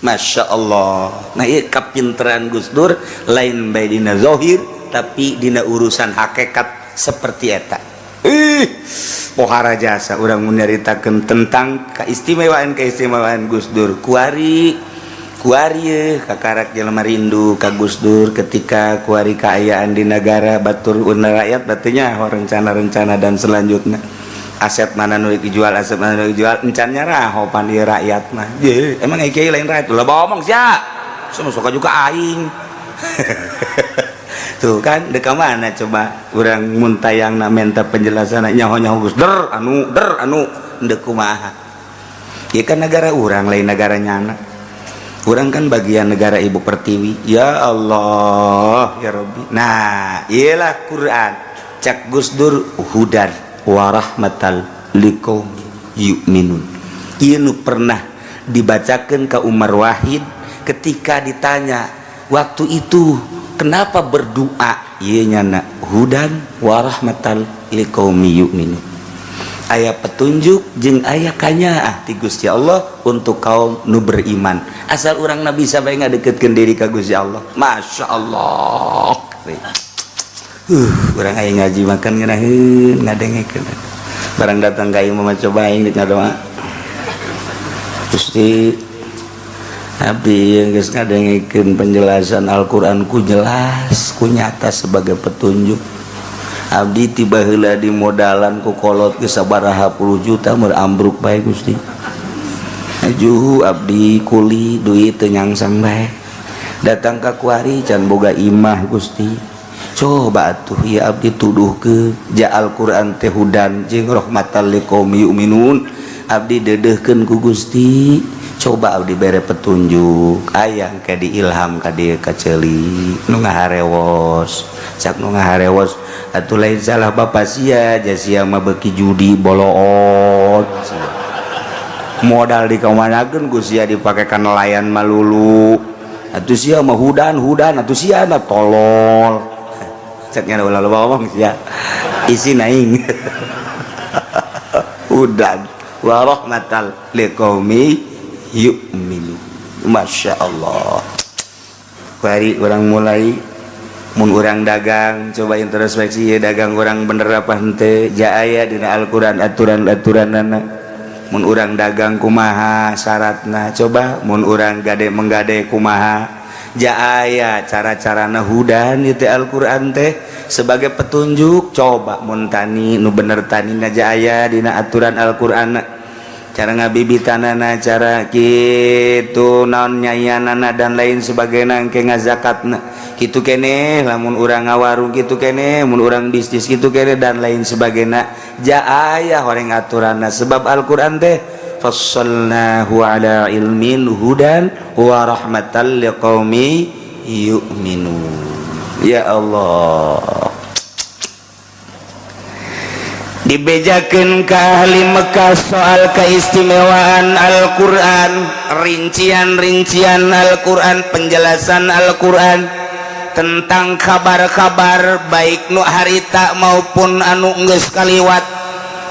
Masya Allah. Nah, iya kapinteran Gus Dur lain bae dina zahir tapi dina urusan hakikat seperti eta. Ih, pohara jasa urang nyaritakeun tentang keistimewaan-keistimewaan Gus Dur. Kuari kuari kakarak jelema rindu ka Gus Dur ketika kuari kaayaan di negara batur una rakyat batunya rencana-rencana dan selanjutnya. Aset mana nu dijual, aset mana nu dijual, encan nyaraho pan ieu rakyat mah. Ye, emang kiai lain rakyat lah omong sia. Semua suka juga aing. Tuh kan, dek mana coba urang mun tayang na minta penjelasan, nyaho nyaho geus der anu der anu, ndek kumaha? Ya kan negara urang, lain negara nyana. Urang kan bagian negara Ibu Pertiwi. Ya Allah, ya Rabbi. Nah, iyalah Quran, cak Gus Dur, hudan warahmatal liqaum yu'minun. Ieu nu pernah dibacakan ke Umar Wahid ketika ditanya waktu itu kenapa berdoa, ieu nyana hudan warahmatal liqaumi yu'minun, aya petunjuk jeung aya kanyaah ti Gusti Allah untuk kaum nu beriman, asal urang nabi sampai ngadeketkeun diri ka Gusti Allah. Masya Allah, urang aya ngaji makan ngeunaheun ngadengekeun. Barang datang ka ieu mah, coba aing deuk ngadoa, "Gusti, abdi geus ngadengekeun penjelasan Al-Qur'an, ku jelas ku nyata sebagai petunjuk. Abdi tiba heula di modalan ku kolot geus sabaraha puluh juta mun ambruk bae. Gusti, ajuh abdi kuli, duit teu nyangsang bae. Datang ka kuari can boga imah. Gusti, coba atuh ya abdi tuduh ke ja Al-Qur'an teh hudan jeung rahmatan liqaumi yu'minun. Abdi dedehkeun ku Gusti, coba abdi bere petunjuk." Aya ke diilham ka dieu ka ceuli nu ngaharewos. Cak nu ngaharewos, "Atuh lain salah bapak sia, ja sia mah beuki judi boloot, modal dikamanakeun ku sia dipake ka nelayan malulu. Atuh sia mah hudan hudan, atuh sia na tolol." Cek nya ulah loba ngomong sia, isi naing hudan wa rahmatal liqaumi yu'minu. Masya Allah. Kuari urang mulai mun urang dagang, coba introspeksi ya, dagang urang bener apa henteu? Ja aya dina Al-Qur'an aturan-aturanana. Mun urang dagang kumaha syaratna? Coba mun urang gade menggade kumaha? Ja aya cara-carana, hudan itu Al-Qur'an teh sebagai petunjuk. Coba mun tani nu bener tani na, ja aya dina aturan Al-Qur'an cara ngabibitanana, cara kitu naon nyayanana, dan lain sebagainya, ke ngazakatna kitu kene, lamun urang ngawarung kitu kene, mun urang bisnis kitu kene, dan lain sebagainya. Ja aya horeng aturanna, sebab Al-Qur'an teh fassalnahu ala ilmin hudan wa rahmatan liqaumi yu'minun. Ya Allah, dibejakeun ke ahli Mekah soal keistimewaan Al-Quran, rincian-rincian Al-Quran, penjelasan Al-Quran tentang kabar-kabar baik nu harita maupun anu geus kaliwat,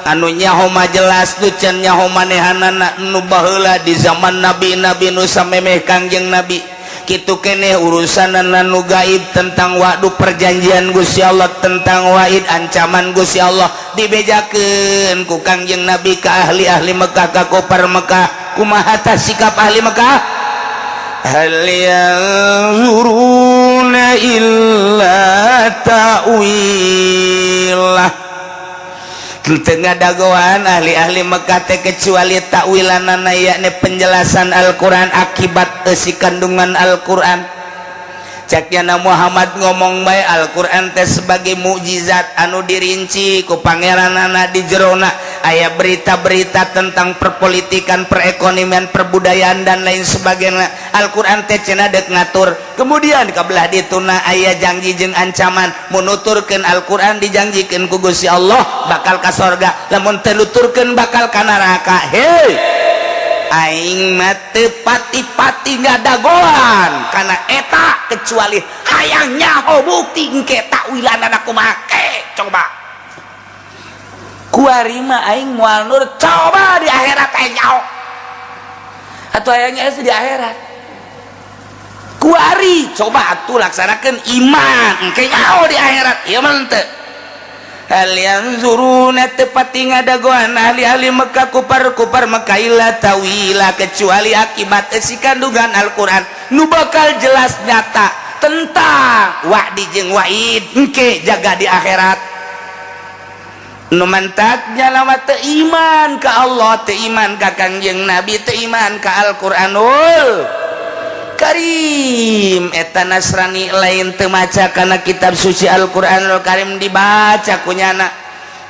anu nyaho mah jelas, nu can nyaho manehanana, nu baheula di zaman nabi-nabi nu samemeh Kangjeng Nabi kitu keneh, urusan nu gaib tentang waktu perjanjian Gusti Allah, tentang waid ancaman Gusti Allah, dibejakeun ku Kangjeng Nabi ke ahli-ahli Mekah, ka kufar Mekah. Kumaha tah sikap ahli Mekah? Hal yanzuruna illa ta'wilah. Teu ngadagoan ahli-ahli Mekah teh kecuali takwilanana, yakni penjelasan Al-Qur'an, akibat eusi kandungan Al-Qur'an. Caknyana Muhammad ngomong bae Al-Qur'an teh sebagai mukjizat anu dirinci ku pangeranana, di jerona aya berita-berita tentang perpolitikan, perekonomian, perbudayaan, dan lain sebagainya. Al-Qur'an teh cenah deuk ngatur. Kemudian kabelah dituna aya janji jeung ancaman, mun nuturkeun Al-Qur'an dijanjikeun ku Gusti Allah bakal ka sorga, lamun teu nuturkeun bakal ka neraka. Hei, aing mah teu pati-pati ngadagoan kana eta kecuali hayang nyaho bukti engke takwilanana kumaha ke. Coba kuari mah aing moal nur, coba di akhirat aing nyaho atau hayangnya di akhirat. Kuari coba atuh laksanakeun iman, engke nyaho di akhirat. Ieu mah henteu. Hal yanzuruna, tepati ngadagoan ahli-ahli Mekah, kufar-kufar Mekah, illa tawila, kecuali akibat isi kandungan Al-Quran nu bakal jelas nyata tentang wa'di jeung wa'id engke jaga di akhirat. Nu mantaknya lama teu iman ka Allah, teu iman ka Kangjeng Nabi, teu iman ka Al-Qur'anul. Karim. Eta Nasrani lain teu maca kana kitab suci Al-Qur'anul Karim, dibaca ku nyana.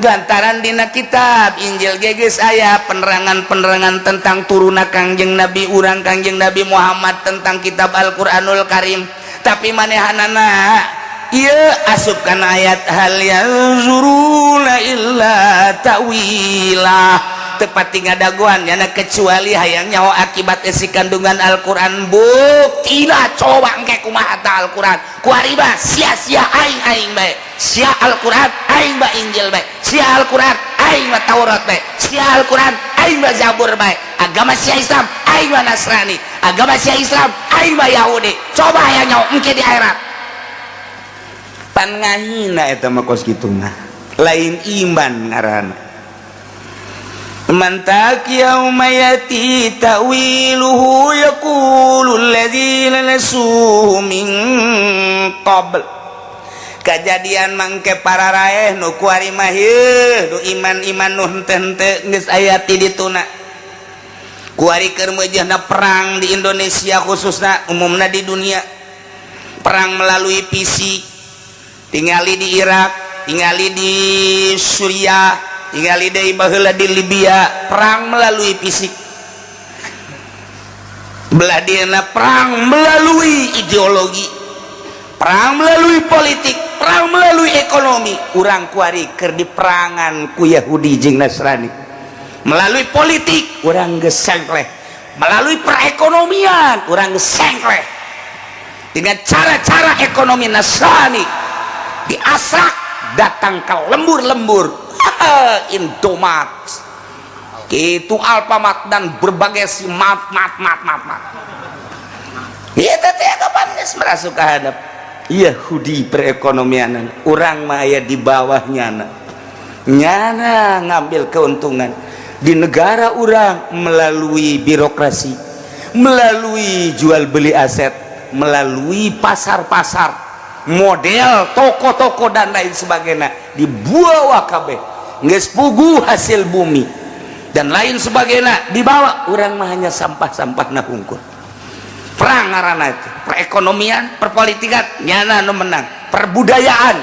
Lantaran dina kitab Injil ge geus aya penerangan-penerangan tentang turuna Kangjeng Nabi urang, Kangjeng Nabi Muhammad, tentang kitab Al-Qur'anul Karim. Tapi manehanana ieu asup kana ayat hal yanzuruna illa ta'wilah, teu pati ngadagoan nyana kecuali hayang nyaho akibat isi kandungan Al-Qur'an. Buktina coba engke kumaha ta Al-Qur'an. Kuari mah sia-sia aing, aing bae sia Al-Qur'an, aing mah Injil bae sia Al-Qur'an, aing mah Taurat bae sia Al-Qur'an, aing mah Zabur bae. Agama sia Islam, aing mah Nasrani. Agama sia Islam, aing mah Yahudi. Coba hayang nyaho engke di akhirat. Pan ngahina eta mah. Kos kitu mah lain iman ngaranna. Mantak yauma yati ta'wiluhu yaqulu alladzina nasuhu min qabl. Kejadian mangke para raeh nu kuari mah nu iman-iman nu henteu geus aya ti dituna. Kuari keur meujeuhna perang di Indonesia khususna, umumna di dunia, perang melalui fisik. Tingali di Irak, tingali di Suriah, tingali deui baheula di Libya, perang melalui fisik. Belah dieuna perang melalui ideologi, perang melalui politik, perang melalui ekonomi. Urang kuari keur diperangan ku Yahudi jeung Nasrani melalui politik. Urang geus sengkleh melalui perekonomian, urang geus sengkleh dengan cara-cara ekonomi Nasrani. Diasak datang ke lembur-lembur Indomaret itu, Alfamart, dan berbagai si mat mat mat mat mat. Iya, teh kapan geus merasuk ka hadap Yahudi perekonomian. Urang mah aya di bawah nyana, nyana ngambil keuntungan di negara urang melalui birokrasi, melalui jual beli aset, melalui pasar-pasar model toko-toko dan lain sebagainya. Dibawa kabeh, geus puguh hasil bumi dan lain sebagainya dibawa. Urang mah hanya sampah-sampah na hungkul. Perang ngaranna itu perekonomian, perpolitikan nyana nu menang. Perbudayaan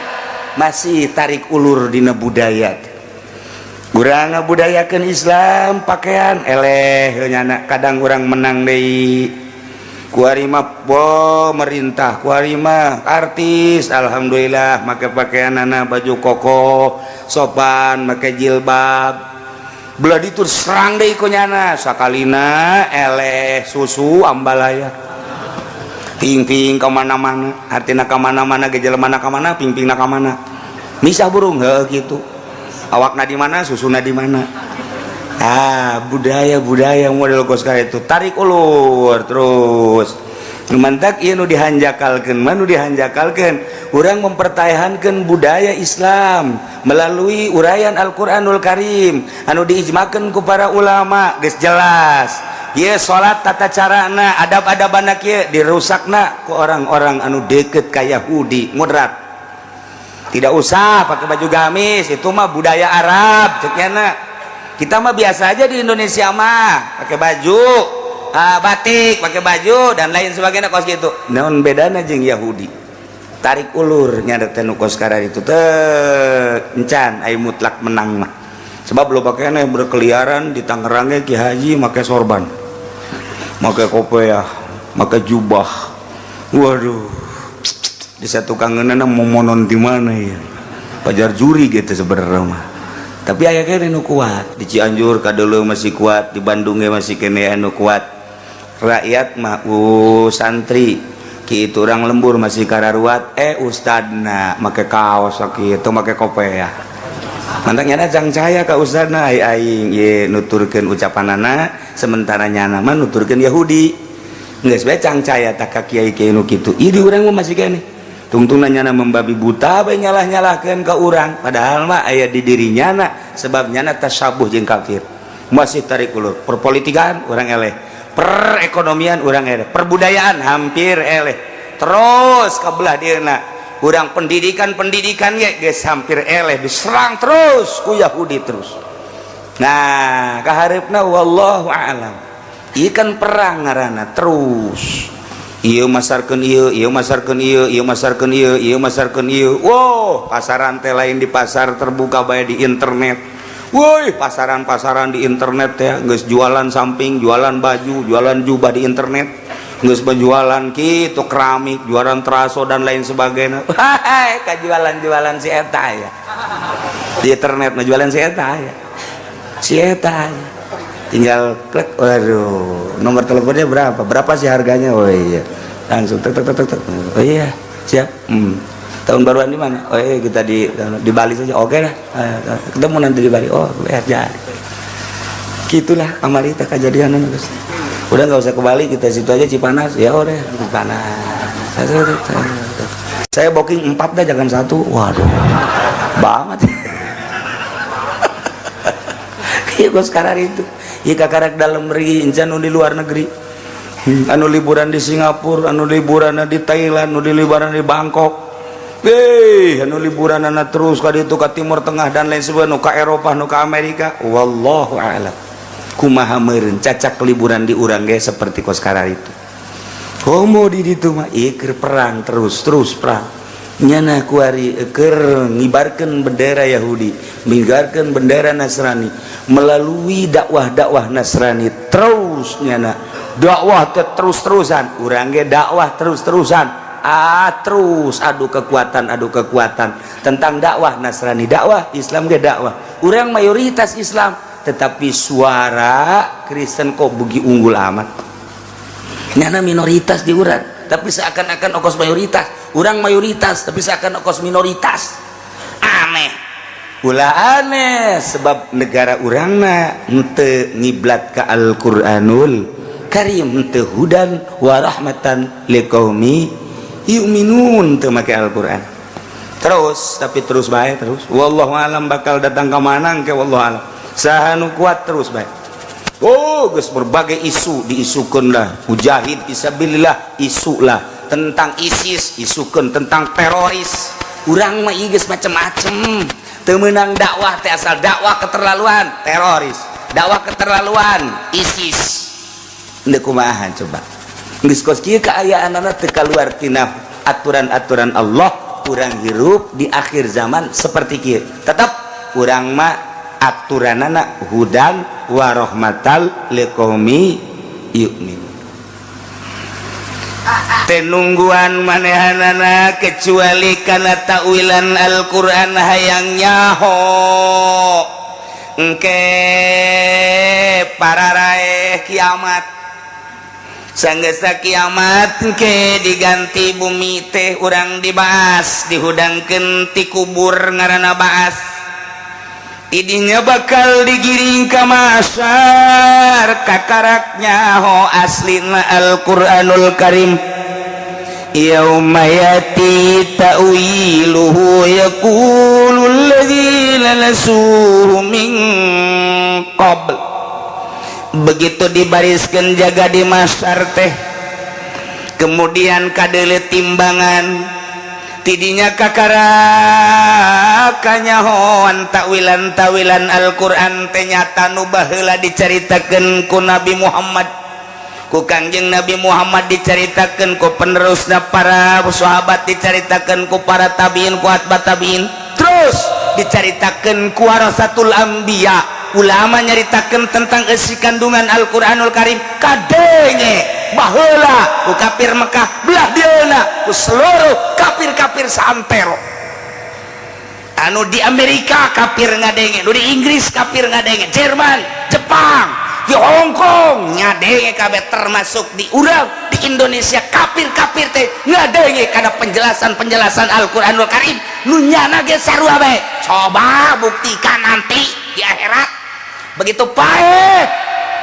masih tarik ulur dina budaya. Urang ngabudayakeun Islam, pakaian eleh nyana. Kadang urang menang deui. Kuari mah pemerintah, kuari mah artis, alhamdulillah make pakaian anak baju koko sopan, make jilbab. Belah ditu serang deui ku nyana. Sakalina eleh susu ambalaya, ping-ping ka mana-mana, artina ka mana-mana ge, jelema ka mana, ping-pingna ka mana, misah burung heuh kitu. Awakna di mana, susuna di mana. Ah, budaya budaya model kos itu tarik ulur terus. Mantak ieu nu dihanjakalkeun mah, nu dihanjakalkeun urang mempertahankan budaya Islam melalui uraian Al-Qur'anul Karim anu diijmakeun ku para ulama. Geus jelas ieu salat, tata carana, adab-adabana kieu, dirusakna ku orang-orang anu deket ka Yahudi moderat. Tidak usah pakai baju gamis, itu mah budaya Arab cek. Kita mah biasa aja di Indonesia mah pakai baju batik, pakai baju dan lain sebagainya kos gitu. Naon bedana jeung Yahudi? Tarik ulur nyada teh nu kos itu teh encan ai mutlak menang mah, sebab lo pakaian yang berkeliaran di Tangerangnya. Ki Haji make sorban, make kopiah, make jubah. Waduh, di satu kangenan mau monon di mana ya, pajar juri gitu sebenarnya mah. Tapi aya keneh nu kuat di Cianjur kadulu masih kuat, di Bandung ge masih keneh anu kuat. Rakyat mah santri kitu, orang lembur masih kararuat. Eh, ustadna make kaos kitu, make kopiah. Mantak nyana cangcaya ka ustadna, ai aing ye nuturkeun ucapanana, sementara nyana mah nuturkeun Yahudi. Geus bae cangcaya tak ka kiai-kiai nu kitu. Ieu di urang mah masih keneh tungtung nyana membabi buta bae nyalah-nyalahkeun ka urang, padahal mah aya di diri nyana, sebab nyana tasabuh jeung kafir. Masih tarik ulur. Perpolitikan urang eleh, perekonomian urang eleh, perbudayaan hampir eleh. Terus ke belah dieuna urang pendidikan, pendidikan ge geus hampir eleh, diserang terus ku Yahudi terus. Nah, kahareupna wallahu a'lam. Ieu kan perang ngaranna terus. Ieu masarkeun ieu, ieu masarkeun ieu, ieu masarkeun ieu, ieu masarkeun ieu. Wow, pasaran teh lain di pasar terbuka bae, di internet. Woi, pasaran-pasaran di internet ya, geus jualan samping, jualan baju, jualan jubah di internet. Geus penjualan kitu keramik, jualan teraso dan lain sebagainya. Hai, kajualan-jualan si eta ya. Di internet mah jualan si eta ya. Si eta ya. Tinggal klik, waduh, nomor teleponnya berapa? Berapa sih harganya? Oh iya. Langsung tek tek tek tek. Oh iya, siap. Tahun baruan di mana? Oh iya, kita di Bali saja. Oke lah. Ketemu nanti di Bali. Oh, lihat jadi. Gitulah amarita kejadian, guys. Udah nggak usah ke Bali, kita situ aja Cipanas. Ya udah, Cipanas. Saya booking empat dah, jangan satu. Waduh, banget. Iya, gua sekarang itu. Iya, kakarak dalam negeri, incan di luar negeri. Anu liburan di Singapura, anu liburan di Thailand, anu liburan di Bangkok. Hei, anu liburan anak terus ka ditu ka Timur Tengah dan lain sebagainya, nu ka Eropa, nu ka Amerika. Wallahu a'lam. Kumaha meureun cacak liburan di urang ge seperti kos itu. Komo di ditu mah ieu keur perang terus terus perang. Nyana kuari keur ngibarkeun bendera Yahudi, ngibarkeun bendera Nasrani melalui dakwah-dakwah Nasrani terus, nyana dakwah teh terus-terusan, urang ge dakwah terus-terusan, ah, terus adu kekuatan tentang dakwah Nasrani, dakwah Islam ge dakwah. Urang mayoritas Islam, tetapi suara Kristen kok begi unggul amat. Nyana minoritas di urang, tapi seakan-akan okos mayoritas. Urang mayoritas, tapi seakan okos minoritas. Aneh, ulah aneh, sebab negara urangna henteu ngiblat ke Al-Qur'anul Karim, henteu hudan wa rahmatan liqaumi yu'minun, teu make Al-Qur'an terus, tapi terus bae terus. Wallahu alam bakal datang ke mana ke, wallahu alam. Saha nu kuat terus bae. Oh, geus berbagai isu diisukeun lah, mujahid fisabilillah isu lah, tentang ISIS isukeun, tentang teroris. Urang mah ieu geus macem-macem. Teu meunang dakwah teh, asal dakwah keterlaluan teroris, dakwah keterlaluan ISIS. Henteu kumaha coba? Geus kos kieu kaayaanana, teu kaluar tina aturan-aturan Allah. Urang hirup di akhir zaman seperti kieu, tetap urang mah aturanana hudan wa rahmatal liqaumi yu'min. Tenungguan manehanana kecuali karena takwilan Al-Qur'an, hayang nyaho engke para raeh kiamat. Sanggesa kiamat engke diganti bumi teh, urang dibahas, dihudangkeun ti kubur, ngaranna baas. Idinya bakal digiring ke mahsyar, kakarak nyaho aslina Al-Qur'anul Karim. Yauma yati ta'wiluhu yaqulu alladzina nasuhu min qabl. Begitu dibariskan jaga di mahsyar teh, kemudian kadele timbangan, tidinya kakara kanyahoan takwilan tawilan Al-Qur'an teh nyata nu baheula dicaritakeun ku Nabi Muhammad, ku Kangjeng Nabi Muhammad, dicaritakeun ku penerusna para sahabat, dicaritakeun ku para tabiin, ku atba tabiin, terus dicaritakeun ku warasatul anbiya. Ulama nyaritakeun tentang isi kandungan Al-Qur'anul Karim, kadenge baheula ku kafir Mekah, belah dieuna ku seluruh kafir-kafir saantero. Anu di Amerika kafir ngadenge, nu di Inggris kafir ngadenge, Jerman, Jepang, di Hong Kong ngadenge kabeh, termasuk di urang di Indonesia kafir-kafir teh ngadenge kana penjelasan-penjelasan Al-Qur'anul Karim nu nyana ge sarua bae. Coba buktikan nanti di akhirat. Begitu paeh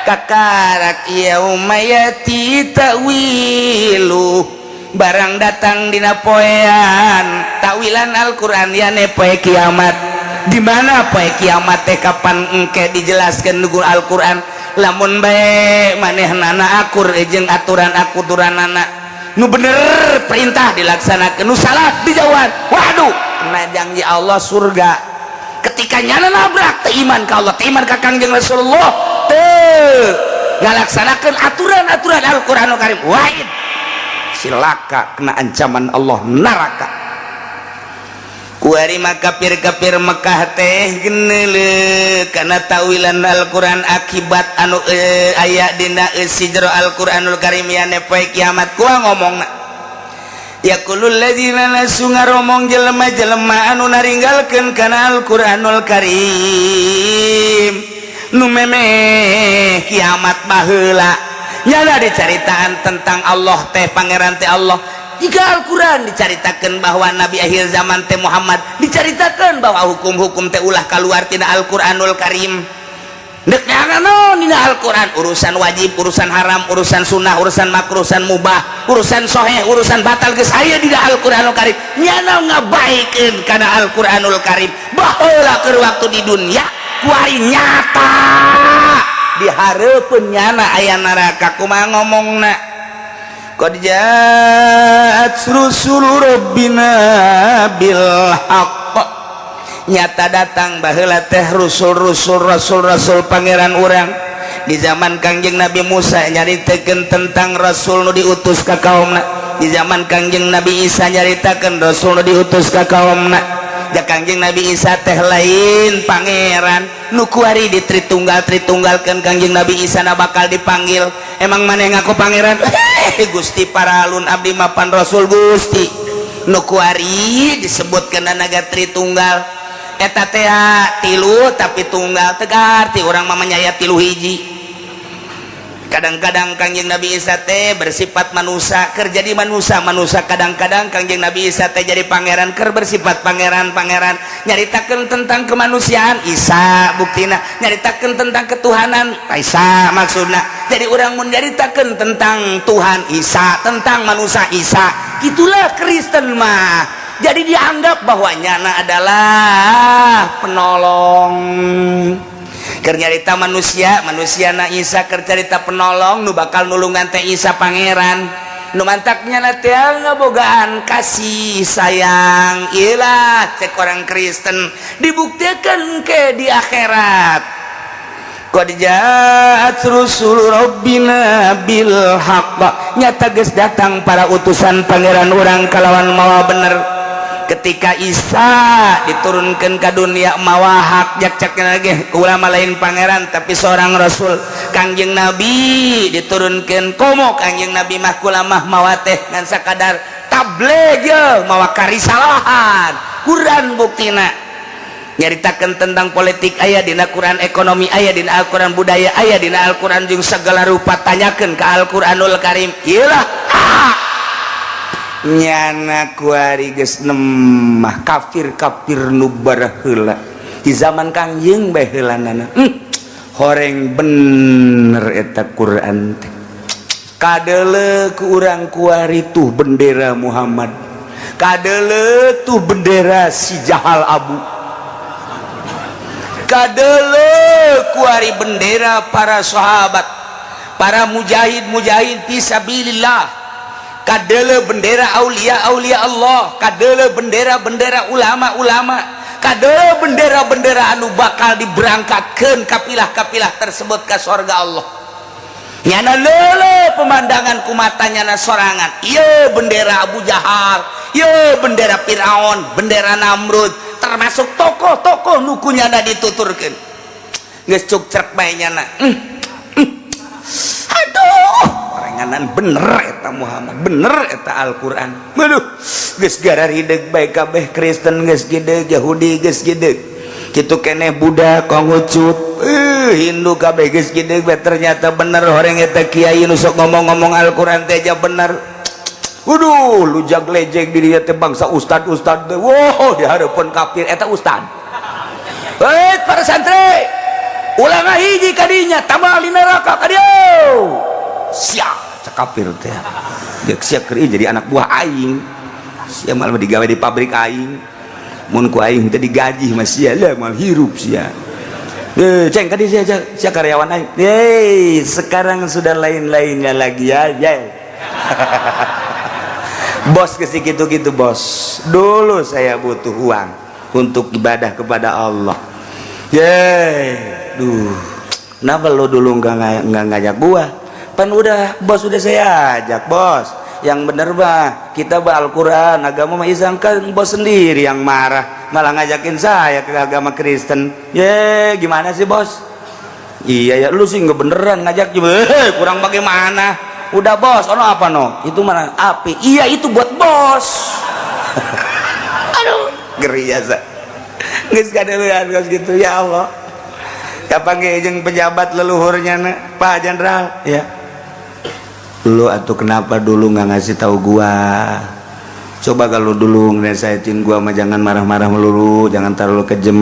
kakarak yauma yati ta'wilu, barang datang dina poean takwilan Al-Qur'an, yane poe kiamat. Di mana poe kiamat teh kapan engke dijelaskeun ku Al-Qur'an. Lamun bae manehnana akur jeung aturan aturanana, nu bener perintah dilaksanakeun, nu salah dijauhan, waduh, kena janji Allah surga. Ketika nyana nabrak, teu iman ka Allah, teu iman ka Kangjeng Rasulullah, teu ngalaksanakeun aturan-aturan Al-Qur'anul Karim, waid. Cilaka, kena ancaman Allah neraka. Kuari mah kafir-kafir Mekah teh geneule kana tawilan Al-Qur'an akibat anu aya dina eusi jero Al-Qur'anul Karim yane poe kiamat. Kuah ngomongna, yaqulul ladzina nasu, ngaromong jelema-jelema anu naringgalkeun kana Al-Qur'anul Karim, nu memeh kiamat baheula nyana dicaritaan tentang Allah teh, pangeran teh Allah. Jika Al-Quran dicaritakan bahwa Nabi akhir zaman teh Muhammad, dicaritakan bahwa hukum-hukum teh ulah keluar tina Al-Quranul Karim. Dek naon dina Al-Quran, urusan wajib, urusan haram, urusan sunnah, urusan makruh, urusan mubah, urusan soheh, urusan batal, geus aya dina Al-Quranul Karim. Nyana ngabaikeun kana Al-Quranul Karim baheula keur waktu di dunia, kuari nyata di hareupeun nyana aya neraka, kumaha ngomongna? Qad ja'at rusulu rabbina bil haqq, nyata datang baheula teh rusul-rusul, rasul-rasul pangeran urang. Di zaman Kangjeng Nabi Musa nyaritakeun tentang rasul nu diutus ka kaumna. Di zaman Kangjeng Nabi Isa nyaritakeun rasul nu diutus ka kaumna. Ja Kangjeng Nabi Isa teh lain pangeran, nu kuari di Tritunggal Tritunggalkeun Kangjeng Nabi Isa na bakal dipanggil, "Emang maneh ngaku pangeran?" "Eh, Gusti, paralun, abdi mapan rasul Gusti." Nu kuari disebutkeun naga Tritunggal eta teh tilu tapi tunggal, tegar ti urang mah nyaya tilu hiji. Kadang-kadang Kangjeng Nabi Isa teh bersifat manusia keur jadi manusia manusia, kadang-kadang Kangjeng Nabi Isa teh jadi pangeran keur bersifat pangeran pangeran. Nyaritakeun tentang kemanusiaan Isa, buktina nyaritakeun tentang ketuhanan Isa. Maksudna jadi orang mun nyaritakeun tentang Tuhan Isa, tentang manusia Isa. Itulah Kristen mah, jadi dianggap bahwa nyana adalah penolong. Keur nyarita manusia manusia na Isa, keur carita penolong nu bakal nulungan teh Isa pangeran. Nu mantaknya na teh ngabogaan kasih sayang. Iyalah cek orang Kristen, dibuktikan ke di akhirat. Qad ja'at rusul rabbina bil haqq, nyata geus datang para utusan pangeran urang kalawan mawa bener. Ketika Isa diturunkan ke dunia mawa hak, jak cek lagi ulama lain pangeran tapi seorang rasul. Kangjeng Nabi diturunkan, komo Kangjeng Nabi mah kulamah mawa teh ngan sakadar tabligh ye mawa karisalahan. Quran buktina nyaritakan tentang politik aya dina Quran, ekonomi aya dina Al-Quran, budaya aya dina Al-Quran, jeung segala rupa tanyakeun ke Al-Quranul Karim. Iyalah nyana kuari geus nemah kafir-kafir nu baraheula di zaman Kangjeng bae heulanana, horeng bener eta Quran teh. Kadeule ku urang kuari tuh bendera Muhammad, kadeule tuh bendera si Jahal Abu, kadeule kuari bendera para sahabat, para mujahid mujahid fisabilillah, kadele bendera aulia aulia Allah, kadele bendera bendera ulama ulama, kadele bendera bendera anu bakal diberangkatkan kapilah-kapilah tersebut ke sorga Allah. Nyana lele pemandangan kumata nyana sorangan, iya bendera Abu Jahal, iya bendera Fir'aun, bendera Namrud, termasuk tokoh-tokoh nu ku nyana dituturkan geus cuk cerk bae nyana. Aduh, orenganan bener eta Muhammad, bener eta Al-Qur'an. Aduh, geus gararideg bae kabeh. Kristen geus gede, Yahudi geus gede, kitu keneh Buddha, Konghucut, Hindu kabeh geus gede bae. Ternyata bener horeng eta kiai nu sok ngomong-ngomong Al-Qur'an teh aja bener. Waduh, lu jag lejek di dia teh bangsa ustad-ustad teh. Wow, di hareupeun kafir eta ustad. Hei, para santri, ulah ngahiji kadinya, tambah di neraka kadieu. Siap, cek kafir teh. Dia siap keur jadi anak buah aing. Sia malah digawe di pabrik aing. Mun ku aing teh digaji mah sia lah mal hirup sia. Eh, ceng kadi sia, sia karyawan aing. Hei, sekarang sudah lain-lainnya lagi ya, ya. Bos ke gitu-gitu bos. Dulu saya butuh uang untuk ibadah kepada Allah. Yeay, duh. Kenapa lo dulu nggak ngajak gua? Pan udah bos, udah saya ajak bos. Yang bener bah kita bah Al-Quran, agama mah Islam. Kan bos sendiri yang marah, malah ngajakin saya ke agama Kristen. Ye, gimana sih bos? Iya ya, lu sih nggak beneran ngajak juga. Kurang bagaimana? Udah bos, ono apa no? Itu mana api? Iya itu buat bos. Aduh, ngeri ya sa. Geus kadeuleuan geus gitu ya Allah. Kapan ge jeung pejabat leluhurnya na, Pak Jenderal ya. Lu atau kenapa dulu nggak ngasih tahu gua? Coba kalau dulu ngerasain gua mah jangan marah-marah melulu, jangan terlalu kejem.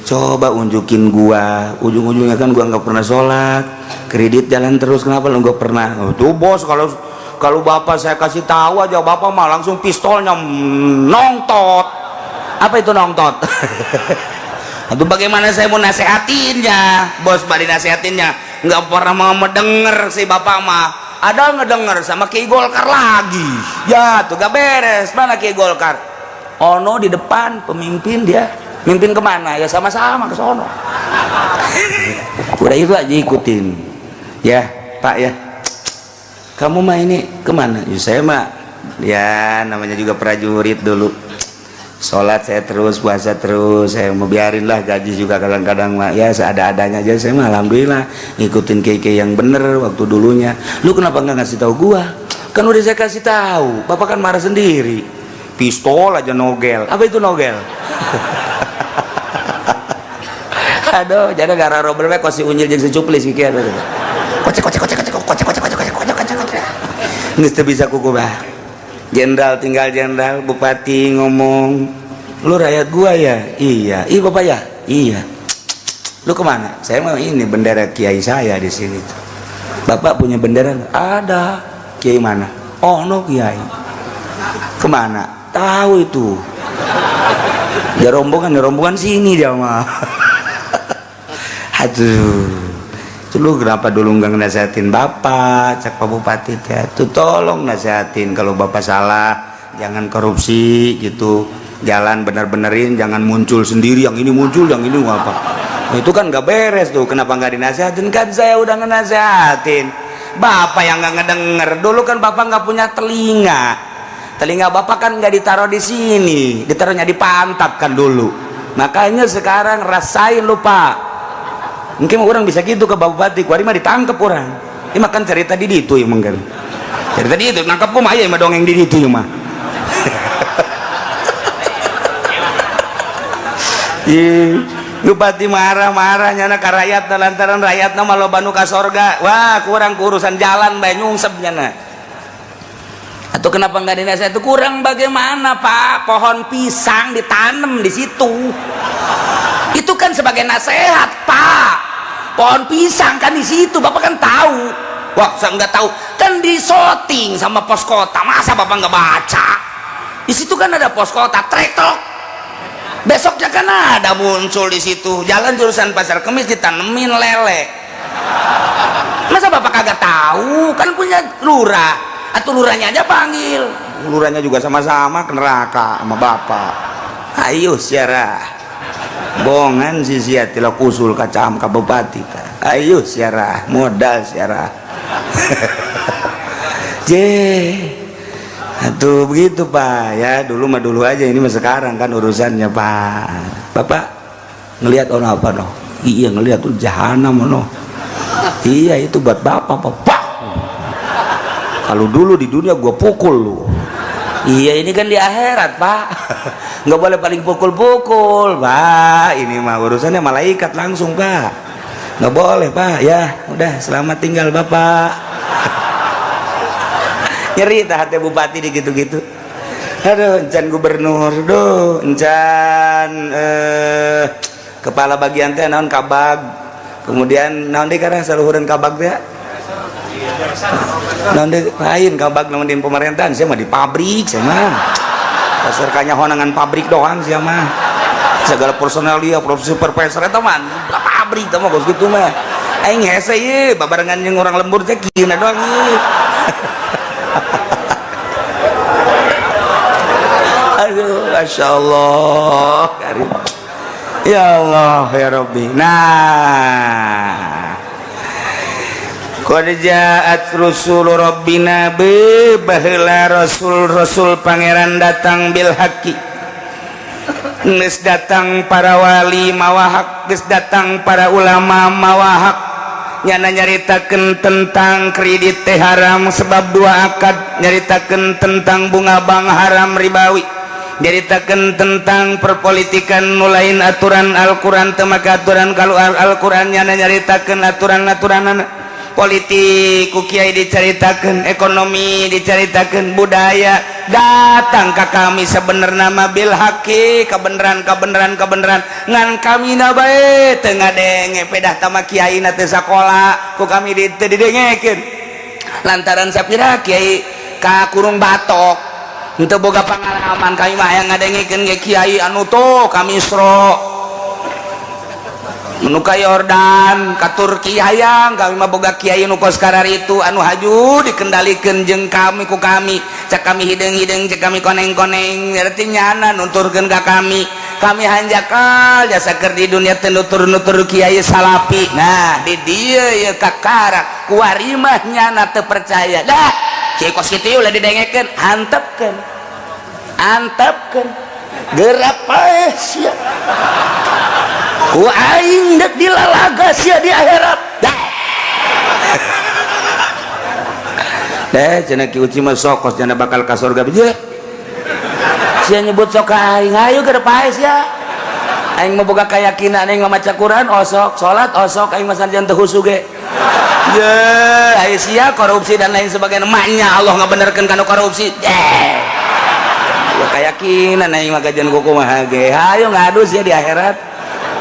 Coba unjukin gua, ujung-ujungnya kan gua nggak pernah sholat, kredit jalan terus, kenapa lu nggak pernah? Oh, tuh bos, kalau kalau bapak saya kasih tahu aja, bapak mah langsung pistolnya nongtot. Apa itu nongtot? Atau bagaimana saya mau nasehatinnya, bos? Bari nasehatinnya nggak pernah mau mendengar si bapak mah. Ada ngedenger sama Kiai Golkar lagi ya, tuh gak beres. Mana Kiai Golkar? Ono di depan, pemimpin dia. Mimpin kemana ya? Sama-sama ke sono. Udah itu aja ikutin ya Pak ya. Kamu mah ini kemana ya? Saya mah ya namanya juga prajurit dulu, sholat saya terus, puasa terus. Saya mau biarin lah, gaji juga kadang-kadang mah ya seada-adanya aja. Saya mah alhamdulillah ngikutin kiai yang bener waktu dulunya. Lu kenapa nggak ngasih tahu gua? Kan udah saya kasih tahu, bapak kan marah sendiri, pistol aja nogel. Apa itu nogel? Aduh, jadi gara robel we si unyil jeung si cuplis kieu. Kocek kocek kocek kocek kocek kocek kocek kocek kocek kocek kocek. Geus teu bisa kuku bah. Jenderal tinggal jenderal, bupati ngomong, lu rakyat gua ya? Iya. Iya bapak ya? Iya. Lu kemana? Saya mau ini bendera kiai saya di sini tuh. Bapak punya bendera? Ada. Kiai mana? Oh no kiai. Kemana? Tahu itu. Ya rombongan, ya rombongan sini dia mah. Aduh, itu lu kenapa dulu nggak nasehatin bapak? Cak Pak Bupati teh tuh, tolong nasehatin kalau bapak salah, jangan korupsi gitu, jalan bener-benerin, jangan muncul sendiri, yang ini muncul, yang ini apa. Nah, itu kan nggak beres tuh. Kenapa nggak dinasehatin? Kan saya udah ngenasehatin, bapak yang nggak ngedenger. Dulu kan bapak nggak punya telinga, telinga bapak kan nggak ditaruh di sini, ditaruhnya di pantat kan dulu. Makanya sekarang rasain lu Pak. Mungkin orang bisa gitu ke bupati, kuari mah ditangkep orang. Ini makan cerita di itu ya mungkin. Cerita di itu nangkep ku mah ya mah dongeng di itu ya mah. Ih, bupati marah-marah nyana ka rakyat lantaran rakyatna mah loba nu ka sorga. Wah, kurang urusan jalan bae nyungsep nyana. Atau kenapa nggak dinasihat itu kurang bagaimana Pak? Pohon pisang ditanam di situ. Itu kan sebagai nasihat Pak. Pohon pisang kan di situ, bapak kan tahu. Wah, saya nggak tahu. Kan disoting sama pos kota, masa bapak nggak baca? Di situ kan ada pos kota, trektok. Besoknya kan ada muncul di situ. Jalan jurusan Pasar Kemis ditanemin lele. Masa bapak kagak tahu? Kan punya lurah. Atau lurahnya aja panggil. Lurahnya juga sama-sama ke neraka sama bapak. Ayo siarah. Bongan si sia tilak usul kacam ka bupati. Ayo siarah, modal siarah. J. Atuh begitu Pak ya, dulu mah dulu aja, ini mah sekarang kan urusannya Pak. Bapak ngelihat ono apa no? Iya ngelihat tuh jahanam ono. Iya itu buat bapak, bapak. Kalau dulu di dunia gua pukul lu. Iya ini kan di akhirat Pak. Nggak boleh paling pukul-pukul Pak. Ini mah urusannya malaikat langsung Pak. Nggak boleh Pak. Ya udah selamat tinggal Bapak. Nyeri tah hati bupati di gitu-gitu. Aduh, encan gubernur, duh, encan kepala bagian teh naon kabag. Kemudian naon deui karena saluhureun kabag teh? Naon deui lain kabag naon di pemerintahan, saya mah di pabrik saya mah. Pasar kanya honangan pabrik doang sia mah. Segala personalia, supervisor eta mah pabrik teh mah bos gitu mah. Aing hese ieu babarengan jeung orang lembur teh kieu doang ieu. Aduh, Masya Allah. Karim. Ya Allah, ya Rabbi. Nah, Qad ja'at rusul rabbina be baheula rasul-rasul pangeran datang bil haqqi. Geus datang para wali mawa hak, geus datang para ulama mawa hak. Nyana nyaritakeun tentang kredit teh haram sebab dua akad, nyaritakeun tentang bunga bank haram ribawi, nyaritakeun tentang perpolitikan nu lain aturan Al-Qur'an teu make aturan kalau Al-Qur'an, nyana nyaritakeun aturan-aturanana politik ku kiai diceritakan, ekonomi diceritakan, budaya datang ke kami sebenarnya mah bil haqqi, kebenaran kebenaran kebenaran, ngan kami na bae teu ngadenge pedah tama kiai na teu sakola ku kami di teu didengekeun lantaran sapira kiai ka kurung batok henteu boga pengalaman. Kami mah hayang ngadengekeun ge kiai anu tuh ka Misro nu ka Yordan, ka Turki hayang. Kami mah boga kiai nu kos itu anu haju dikendalikan jeung kami ku kami, cek kami hideung-hideung, cek kami koneng-koneng, berarti nyana nuturkeun ka kami. Kami hanjakal jasa keur di dunia teu nutur-nutur kiai salapi. Nah, di dieu ye kakara kuari mah nyana teu percaya dah kiai kos kitu ulah didengekeun. Antepkeun, antepkeun, gerak paeh sia ku aing dek dilalaga sia di akhirat dah. Deh cenah Ki Uci mah sokos cenah bakal ka surga biji sia nyebut sok ka aing. Ayo geura paeh sia. Aing mah boga keyakinan, aing mah maca Quran osok, salat osok, aing mah sanajan teu khusyuk ge ye. Ayo sia korupsi dan lain sebagainya, maknya Allah ngabenerkeun kana korupsi ye ya keyakinan aing mah kajian kumaha ge. Ayo ngadu sia di akhirat.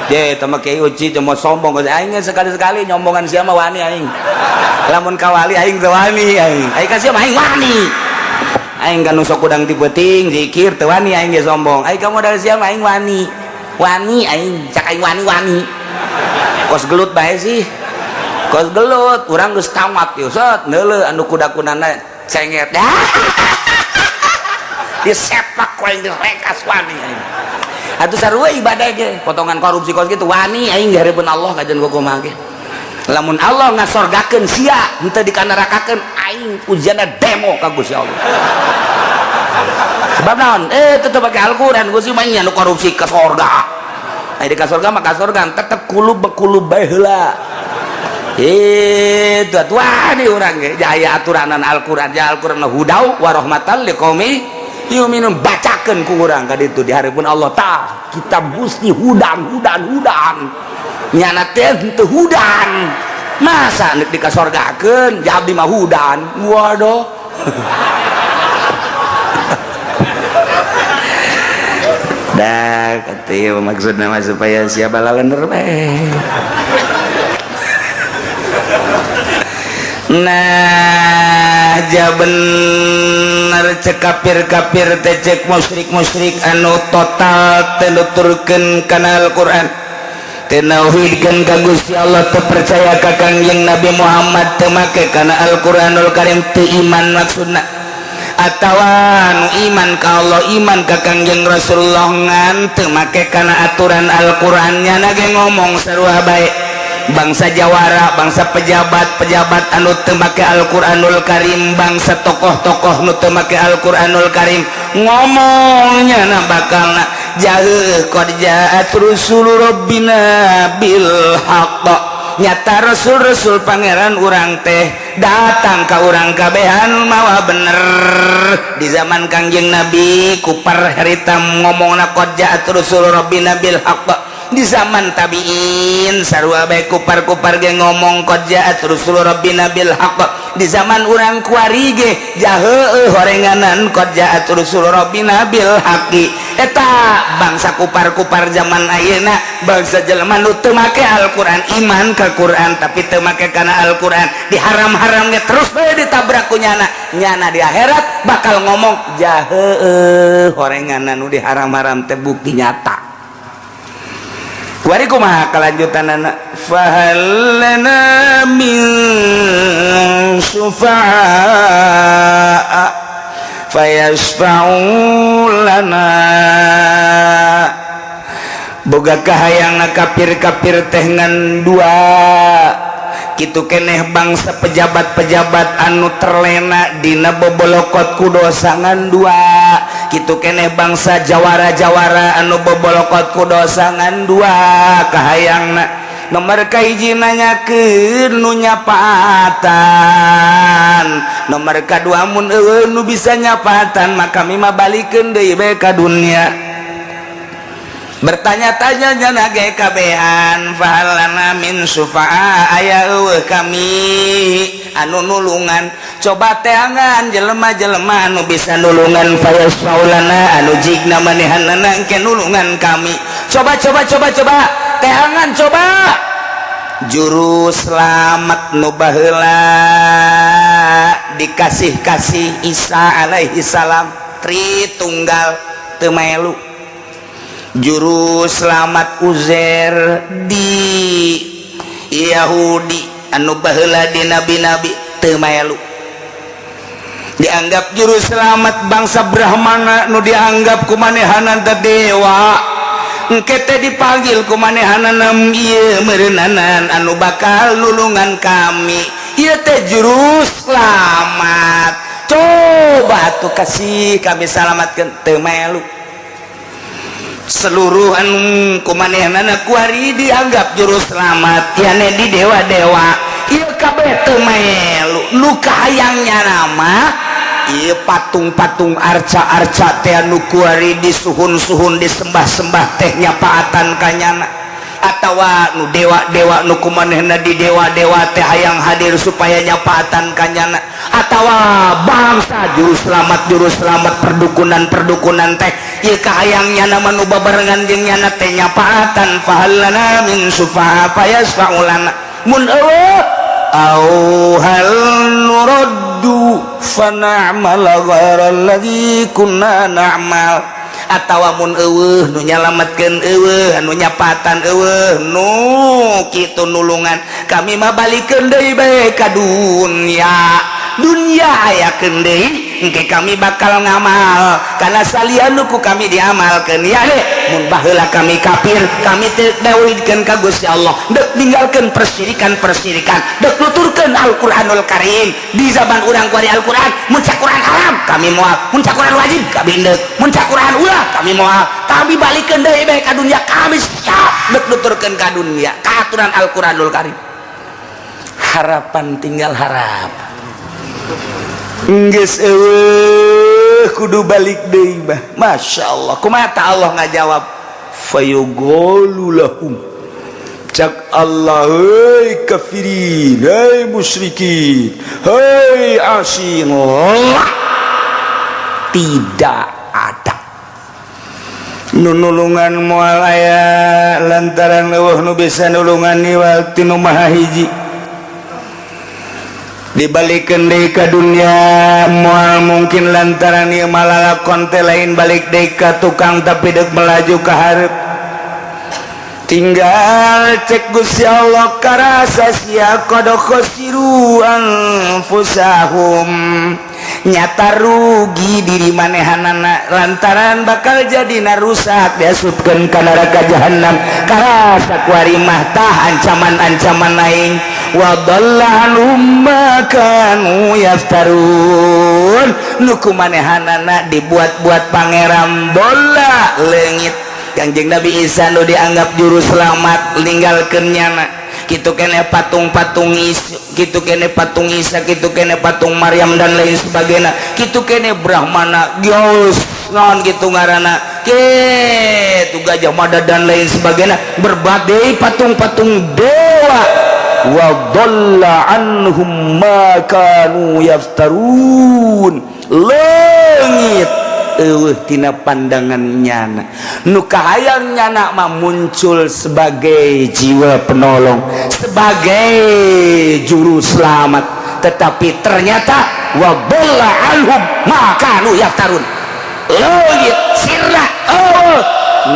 Je, tama Kiai Uci cuma sombong aing sekali-sekali nyombongan sia mah wani aing. Lamun kawali aing teu wani aing. Aing ka sia mah aing wani. Aing kan nu sok kudang ti peuting zikir teu wani aing ge sombong. Aing ka modal sia mah aing wani. Wani aing, cak aing wani-wani. Kos gelut bae sih. Kos gelut, urang geus tamat ieu set neuleuh anu kuda-kudana cenget. Disepak ku aing direkas wani aing. Atuh sarua ibadah ge, potongan korupsi kos kitu wani aing di hareupeun Allah kajian kumaha ge. Lamun Allah ngasorgakeun sia, henteu dikanerakakeun aing ujianna demo ka Gusti Allah. Sebab naon? Tetep pake Al-Qur'an Gusti mah nya nu korupsi ke sorga. Aya di ka sorga mah ka sorga tetep kulub bekulub bae heula. Itu atuh wani urang ge jaya aturanan Al-Qur'an, ja Al-Qur'an hudau wa rahmatan liqaumi yuminun, bacakeun ku urang ka ditu di hareupeun Allah tah kita gusti hudang hudang hudang nyana teh henteu hudang masa nek dikasorgakeun ja abdi mah hudan waduh. Dah kata maksudna mah supaya siapa lalender bae. Nah ja bener cek kafir-kafir teh cek musyrik-musyrik anu total teu nuturkeun kana Al-Qur'an, teu nauhidkeun ka Gusti Allah, teu percaya ka Kangjeng Nabi Muhammad, teu make kana Al-Qur'anul Karim, teu iman maksudna atawa nu iman ka Allah, iman ka Kangjeng Rasulullah ngan teu make kana aturan Al-Qur'an, nyana ge ngomong sarua bae. Bangsa jawara, bangsa pejabat-pejabat anu teu make Al-Qur'anul Karim, bangsa tokoh-tokoh nu teu make Al-Qur'anul Karim ngomongnya na bakalna jauh qad ja'at rusulu rabbina bil haqq, nyata rasul-rasul pangeran urang teh datang ka urang kabehan mawa bener. Di zaman Kangjeng Nabi kupar harita ngomongna qad ja'at rusulu rabbina bil haqq. Di zaman tabiin sarua bae kupar-kupar ge ngomong qad ja'at rusul rabbina bil haqq. Di zaman urang kuari ge jaheueuh horenganan qad ja'at rusul rabbina bil haqqi. Eta bangsa kupar-kupar zaman ayeuna, bangsa jelema nu teu make Al-Qur'an, iman ka Qur'an tapi teu make kana Al-Qur'an, diharam-haram ge terus bae ditabrak ku nyana. Nyana di akhirat bakal ngomong jaheueuh horenganan nu diharam-haram teh bukti nyata. Kuari kumaha kelanjutanana fahal lana min syufa'a fayashfa'u lana. Boga kahayang kafir-kafir teh ngan dua, Kitu keneh bangsa pejabat-pejabat anu terlena dina bobolokot ku dosa ngan dua. Kitu keneh bangsa jawara-jawara anu bobolokot ku dosa ngan dua kahayangna. Nomor kahiji, nanyakeun nu nyapaatan. Nomor kadua, mun euweuh nu bisa nyapaatan, maka kami mah balikeun deui bae ka dunia. Bertanya-tanya jana ge kabehan, fahal lana min syufa'a, aya euweuh kami anu nulungan? Coba teangan jelema-jelema anu bisa nulungan, fayasfa'u lana, anu jigna manehanana engke nulungan kami. Coba, coba, coba, coba teangan, coba juru selamat nu baheula dikasih-kasih Isa alaihi salam, Tritunggal, teu melu. Juru selamat Uzair di Yahudi anu baheula di nabi-nabi, teu melu. Dianggap juru selamat bangsa Brahmana nu dianggap ku manehanana teh dewa, engke teh dipanggil ku manehanana, ieu meureunana anu bakal nulungan kami, ieu teh juru selamat, coba tuh kasih kami selamatkan, teu melu. Seluruh anu ku manehanana kuari dianggap juru selamat, yane di dewa-dewa ieu kabeh teu melu. Nu kahayangnya nama ieu patung-patung, arca-arca teh anu kuari disuhun-suhun, disembah-sembah teh nyapaatan kanyana, atawa nu dewa-dewa nu kumanehna di dewa-dewa teh hayang hadir supaya nyapaatan kanyana, atawa bangsa juru selamat, juru selamat perdukunan-perdukunan teh ieu kahayangnya nama nu babarengan jeung nyana teh nyapaatan. Fahal lana min syufa'a fayasfa'u lana, mun euweuh, au hal nuraddu fana'mala ghaira alladzi kunna na'mal, atawa mun euweuh nu nyalametkeun, euweuh anu nyapatan, euweuh nu kitu nulungan, kami mah balikeun deui bae ka dunya. Dunya ayakeun deui, engke kami bakal ngamal karena salian nu ku kami diamalkeun. Ya deh, mun baheula kami kafir, kami teu tauhidkeun ka Gusti Allah, deuk ninggalkeun persirikan-persirikan, deuk nuturkeun Al-Qur'anul Karim. Di zaman urang kuari Al-Qur'an, mun cak Quran haram kami moal, mun cak Quran wajib kami deuk, mun cak Quran ulah kami moal. Kami balikeun deui bae ka dunya, kami siap deuk nuturkeun ka dunya ka aturan Al-Qur'anul Karim. Harapan tinggal harap. Geus euweuh, kudu balik deui mah. Masya Allah, kumaha ta Allah ngajawab? Fayuqalu lahum, cak Allah, hei kafirin, hei musyrikin, hei asin, tidak ada nu nulungan, moal aya, lantaran euweuh nu bisa nulungan niwal ti nu Maha Hiji. Dibalikkeun deui ka dunia moal mungkin, lantaran ieu malalakon teh lain balik deui ka tukang, tapi deuk melaju ka hareup. Tinggal cek Gusti Allah, karasa sia, qad khasiru anfusahum, nyata rugi diri manehanana, lantaran bakal jadi rusak, diasupkeun ka neraka jahanam. Karasa kuari mah tah ancaman-ancaman aing. Wa dhalla anhum ma kanu yaftarun, nu ku manehanana dibuat-buat pangeran bola leungit. Kanjeng Nabi Isa nu dianggap juru selamat ninggalkeun nyana. Kitu kene patung-patung Isa, kitu kene patung Isa, kitu kene patung Maryam dan lain sebagainya, kitu kene Brahmana geus naon kitu ngaranna, kitu Gajah Mada dan lain sebagainya, berbagai patung-patung dewa. Wa dhalla anhum ma kanu yaftarun, leungit euweuh tina pandangan nyana. Nu kahayang nyana mah muncul sebagai jiwa penolong, sebagai juru selamat, tetapi ternyata wa dhalla anhum ma kanu yaftarun, leungit sirna. Oh,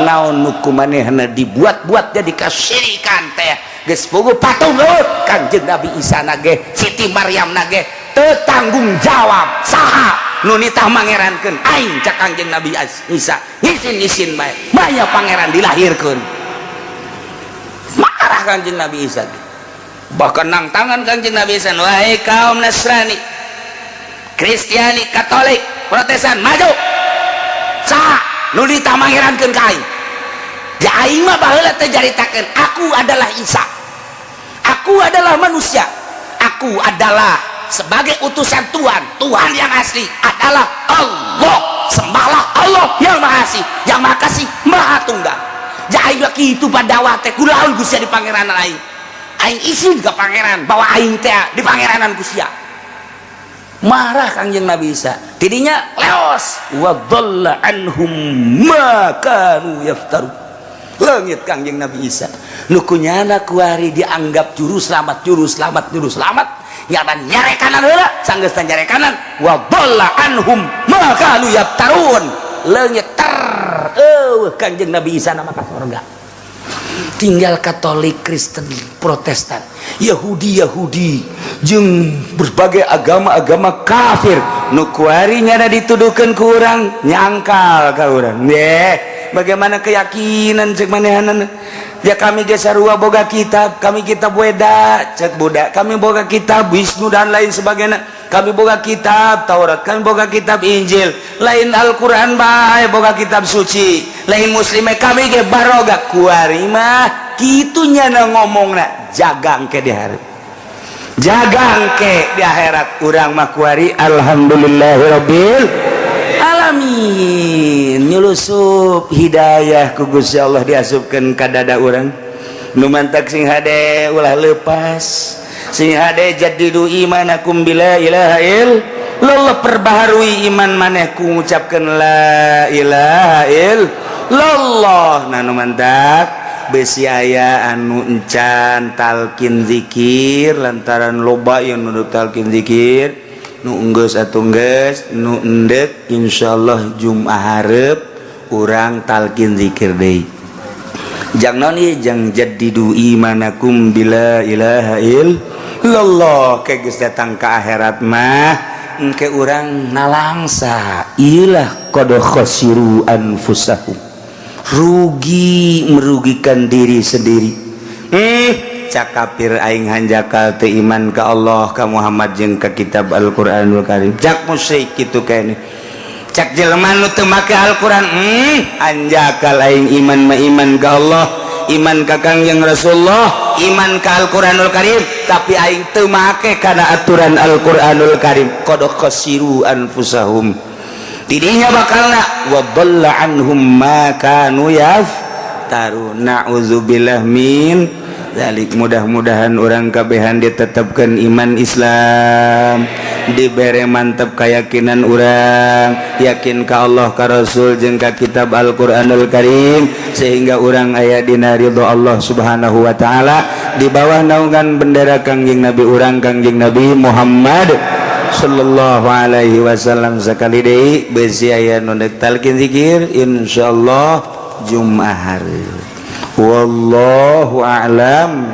naon nu ku manehna dibuat-buat jadi kasyirikan teh geus puguh patung euweuh. Kangjeng Nabi Isa nage, Siti Maryam nage teu tanggung jawab. Saha nu nitah mangerankeun aing? Cak Kangjeng Nabi Isa, ngisin-ngisin bae, maya pangeran dilahirkeun. Marah Kangjeng Nabi Isa. Bahkan nang tangan Kangjeng Nabi Isa, "Wahai kaum Nasrani, Kristiani, Katolik, Protestan, maju! Saha nu ditamangerankeun ka aing? Ja aing mah baheula teh jaritakeun aku adalah Isa, aku adalah manusia, aku adalah sebagai utusan Tuhan. Tuhan yang asli adalah Allah. Sembahlah Allah yang Maha Asih, yang Maha Kasih, Maha Tunggal. Ja aing mah kitu padakwah teh. Kulaon ku sia di pangeranan aing? Aing isin ke pangeran bahwa aing teh di pangeranan ku sia." Marah Kangjeng Nabi Isa. Tidinya leos, wa dhalla anhum ma kanu yaftaru. Leungit Kangjeng Nabi Isa. Nu kunyana kuari dianggap juru selamat, juru selamat, juru selamat, nyana nyarekanan heula. Sanggeus nyarekanan, wa dhalla anhum ma kanu yaftarun, leungit ter eueuh Kangjeng Nabi Isa nama ka surga. Tinggal Katolik, Kristen, Protestan, Yahudi Yahudi jeung berbagai agama-agama kafir nu kuari nyana dituduhkeun ku urang, nyangkal ka urang. Ye, bagaimana keyakinan cek manehanana? Ya kami ge sarua boga kitab, kami kitab Weda, cek budak, kami boga kitab Wisnu dan lain sebagainya, kami boga kitab Taurat, kami boga kitab Injil, lain Al-Quran bae boga kitab suci, lain muslim kami ge baroga. Kuari mah kitu nyana ngomongna. Jagang ke di hari, jagang ke di akhirat. Urang mah kuari alhamdulillahirabbil alamin, nyulusup hidayah ku Gusti Allah diasupkeun ka dada urang. Nu mantak sing hade ulah lepas, sing hade jaddidu imanakum bila ilaha illallah, perbaharui iman maneh ku ngucapkeun la ilaha illallah. Nah, nu mantak besi aya anu encan talkin zikir lantaran loba yang nu talkin zikir, nu enggeus atuh geus, nu endek insyaallah Jumat hareup urang talkin zikir deui. Jang naon ieu? Jang jaddidu imanakum bila ilaha illallah. Ke geus datang ka akhirat mah engke urang nalangsa ilah qad khasiru anfusahum, rugi, merugikan diri sendiri. Cak kafir, aing hanjakal teu iman ka Allah, ka Muhammad jeung ka kitab Al-Qur'anul Karim. Cak musyrik kitu kene. Cak jelema nu teu make Al-Qur'an, hanjakal aing iman mah iman ka Allah, iman ka Kangjeng Rasulullah, iman ka Al-Qur'anul Karim, tapi aing teu make kana aturan Al-Qur'anul Karim. Qad khasiru anfusahum. Tidinya bakalna wa dhalla anhum ma kanu yaftaru, na'udzubillah min dzalik. Mudah-mudahan orang kabehan ditetapkan iman Islam, dibere mantap keyakinan urang, yakin ka Allah, ka Rasul jeung ka kitab Al-Qur'anul Karim, sehingga urang aya dina ridho Allah Subhanahu wa taala di bawah naungan bendera Kangjeng Nabi urang, Kangjeng Nabi Muhammad sallallahu alaihi wasallam. Sekali deui, besi aya nu dek talqin zikir, insyaallah Jumat hari. Wallahu a'lam.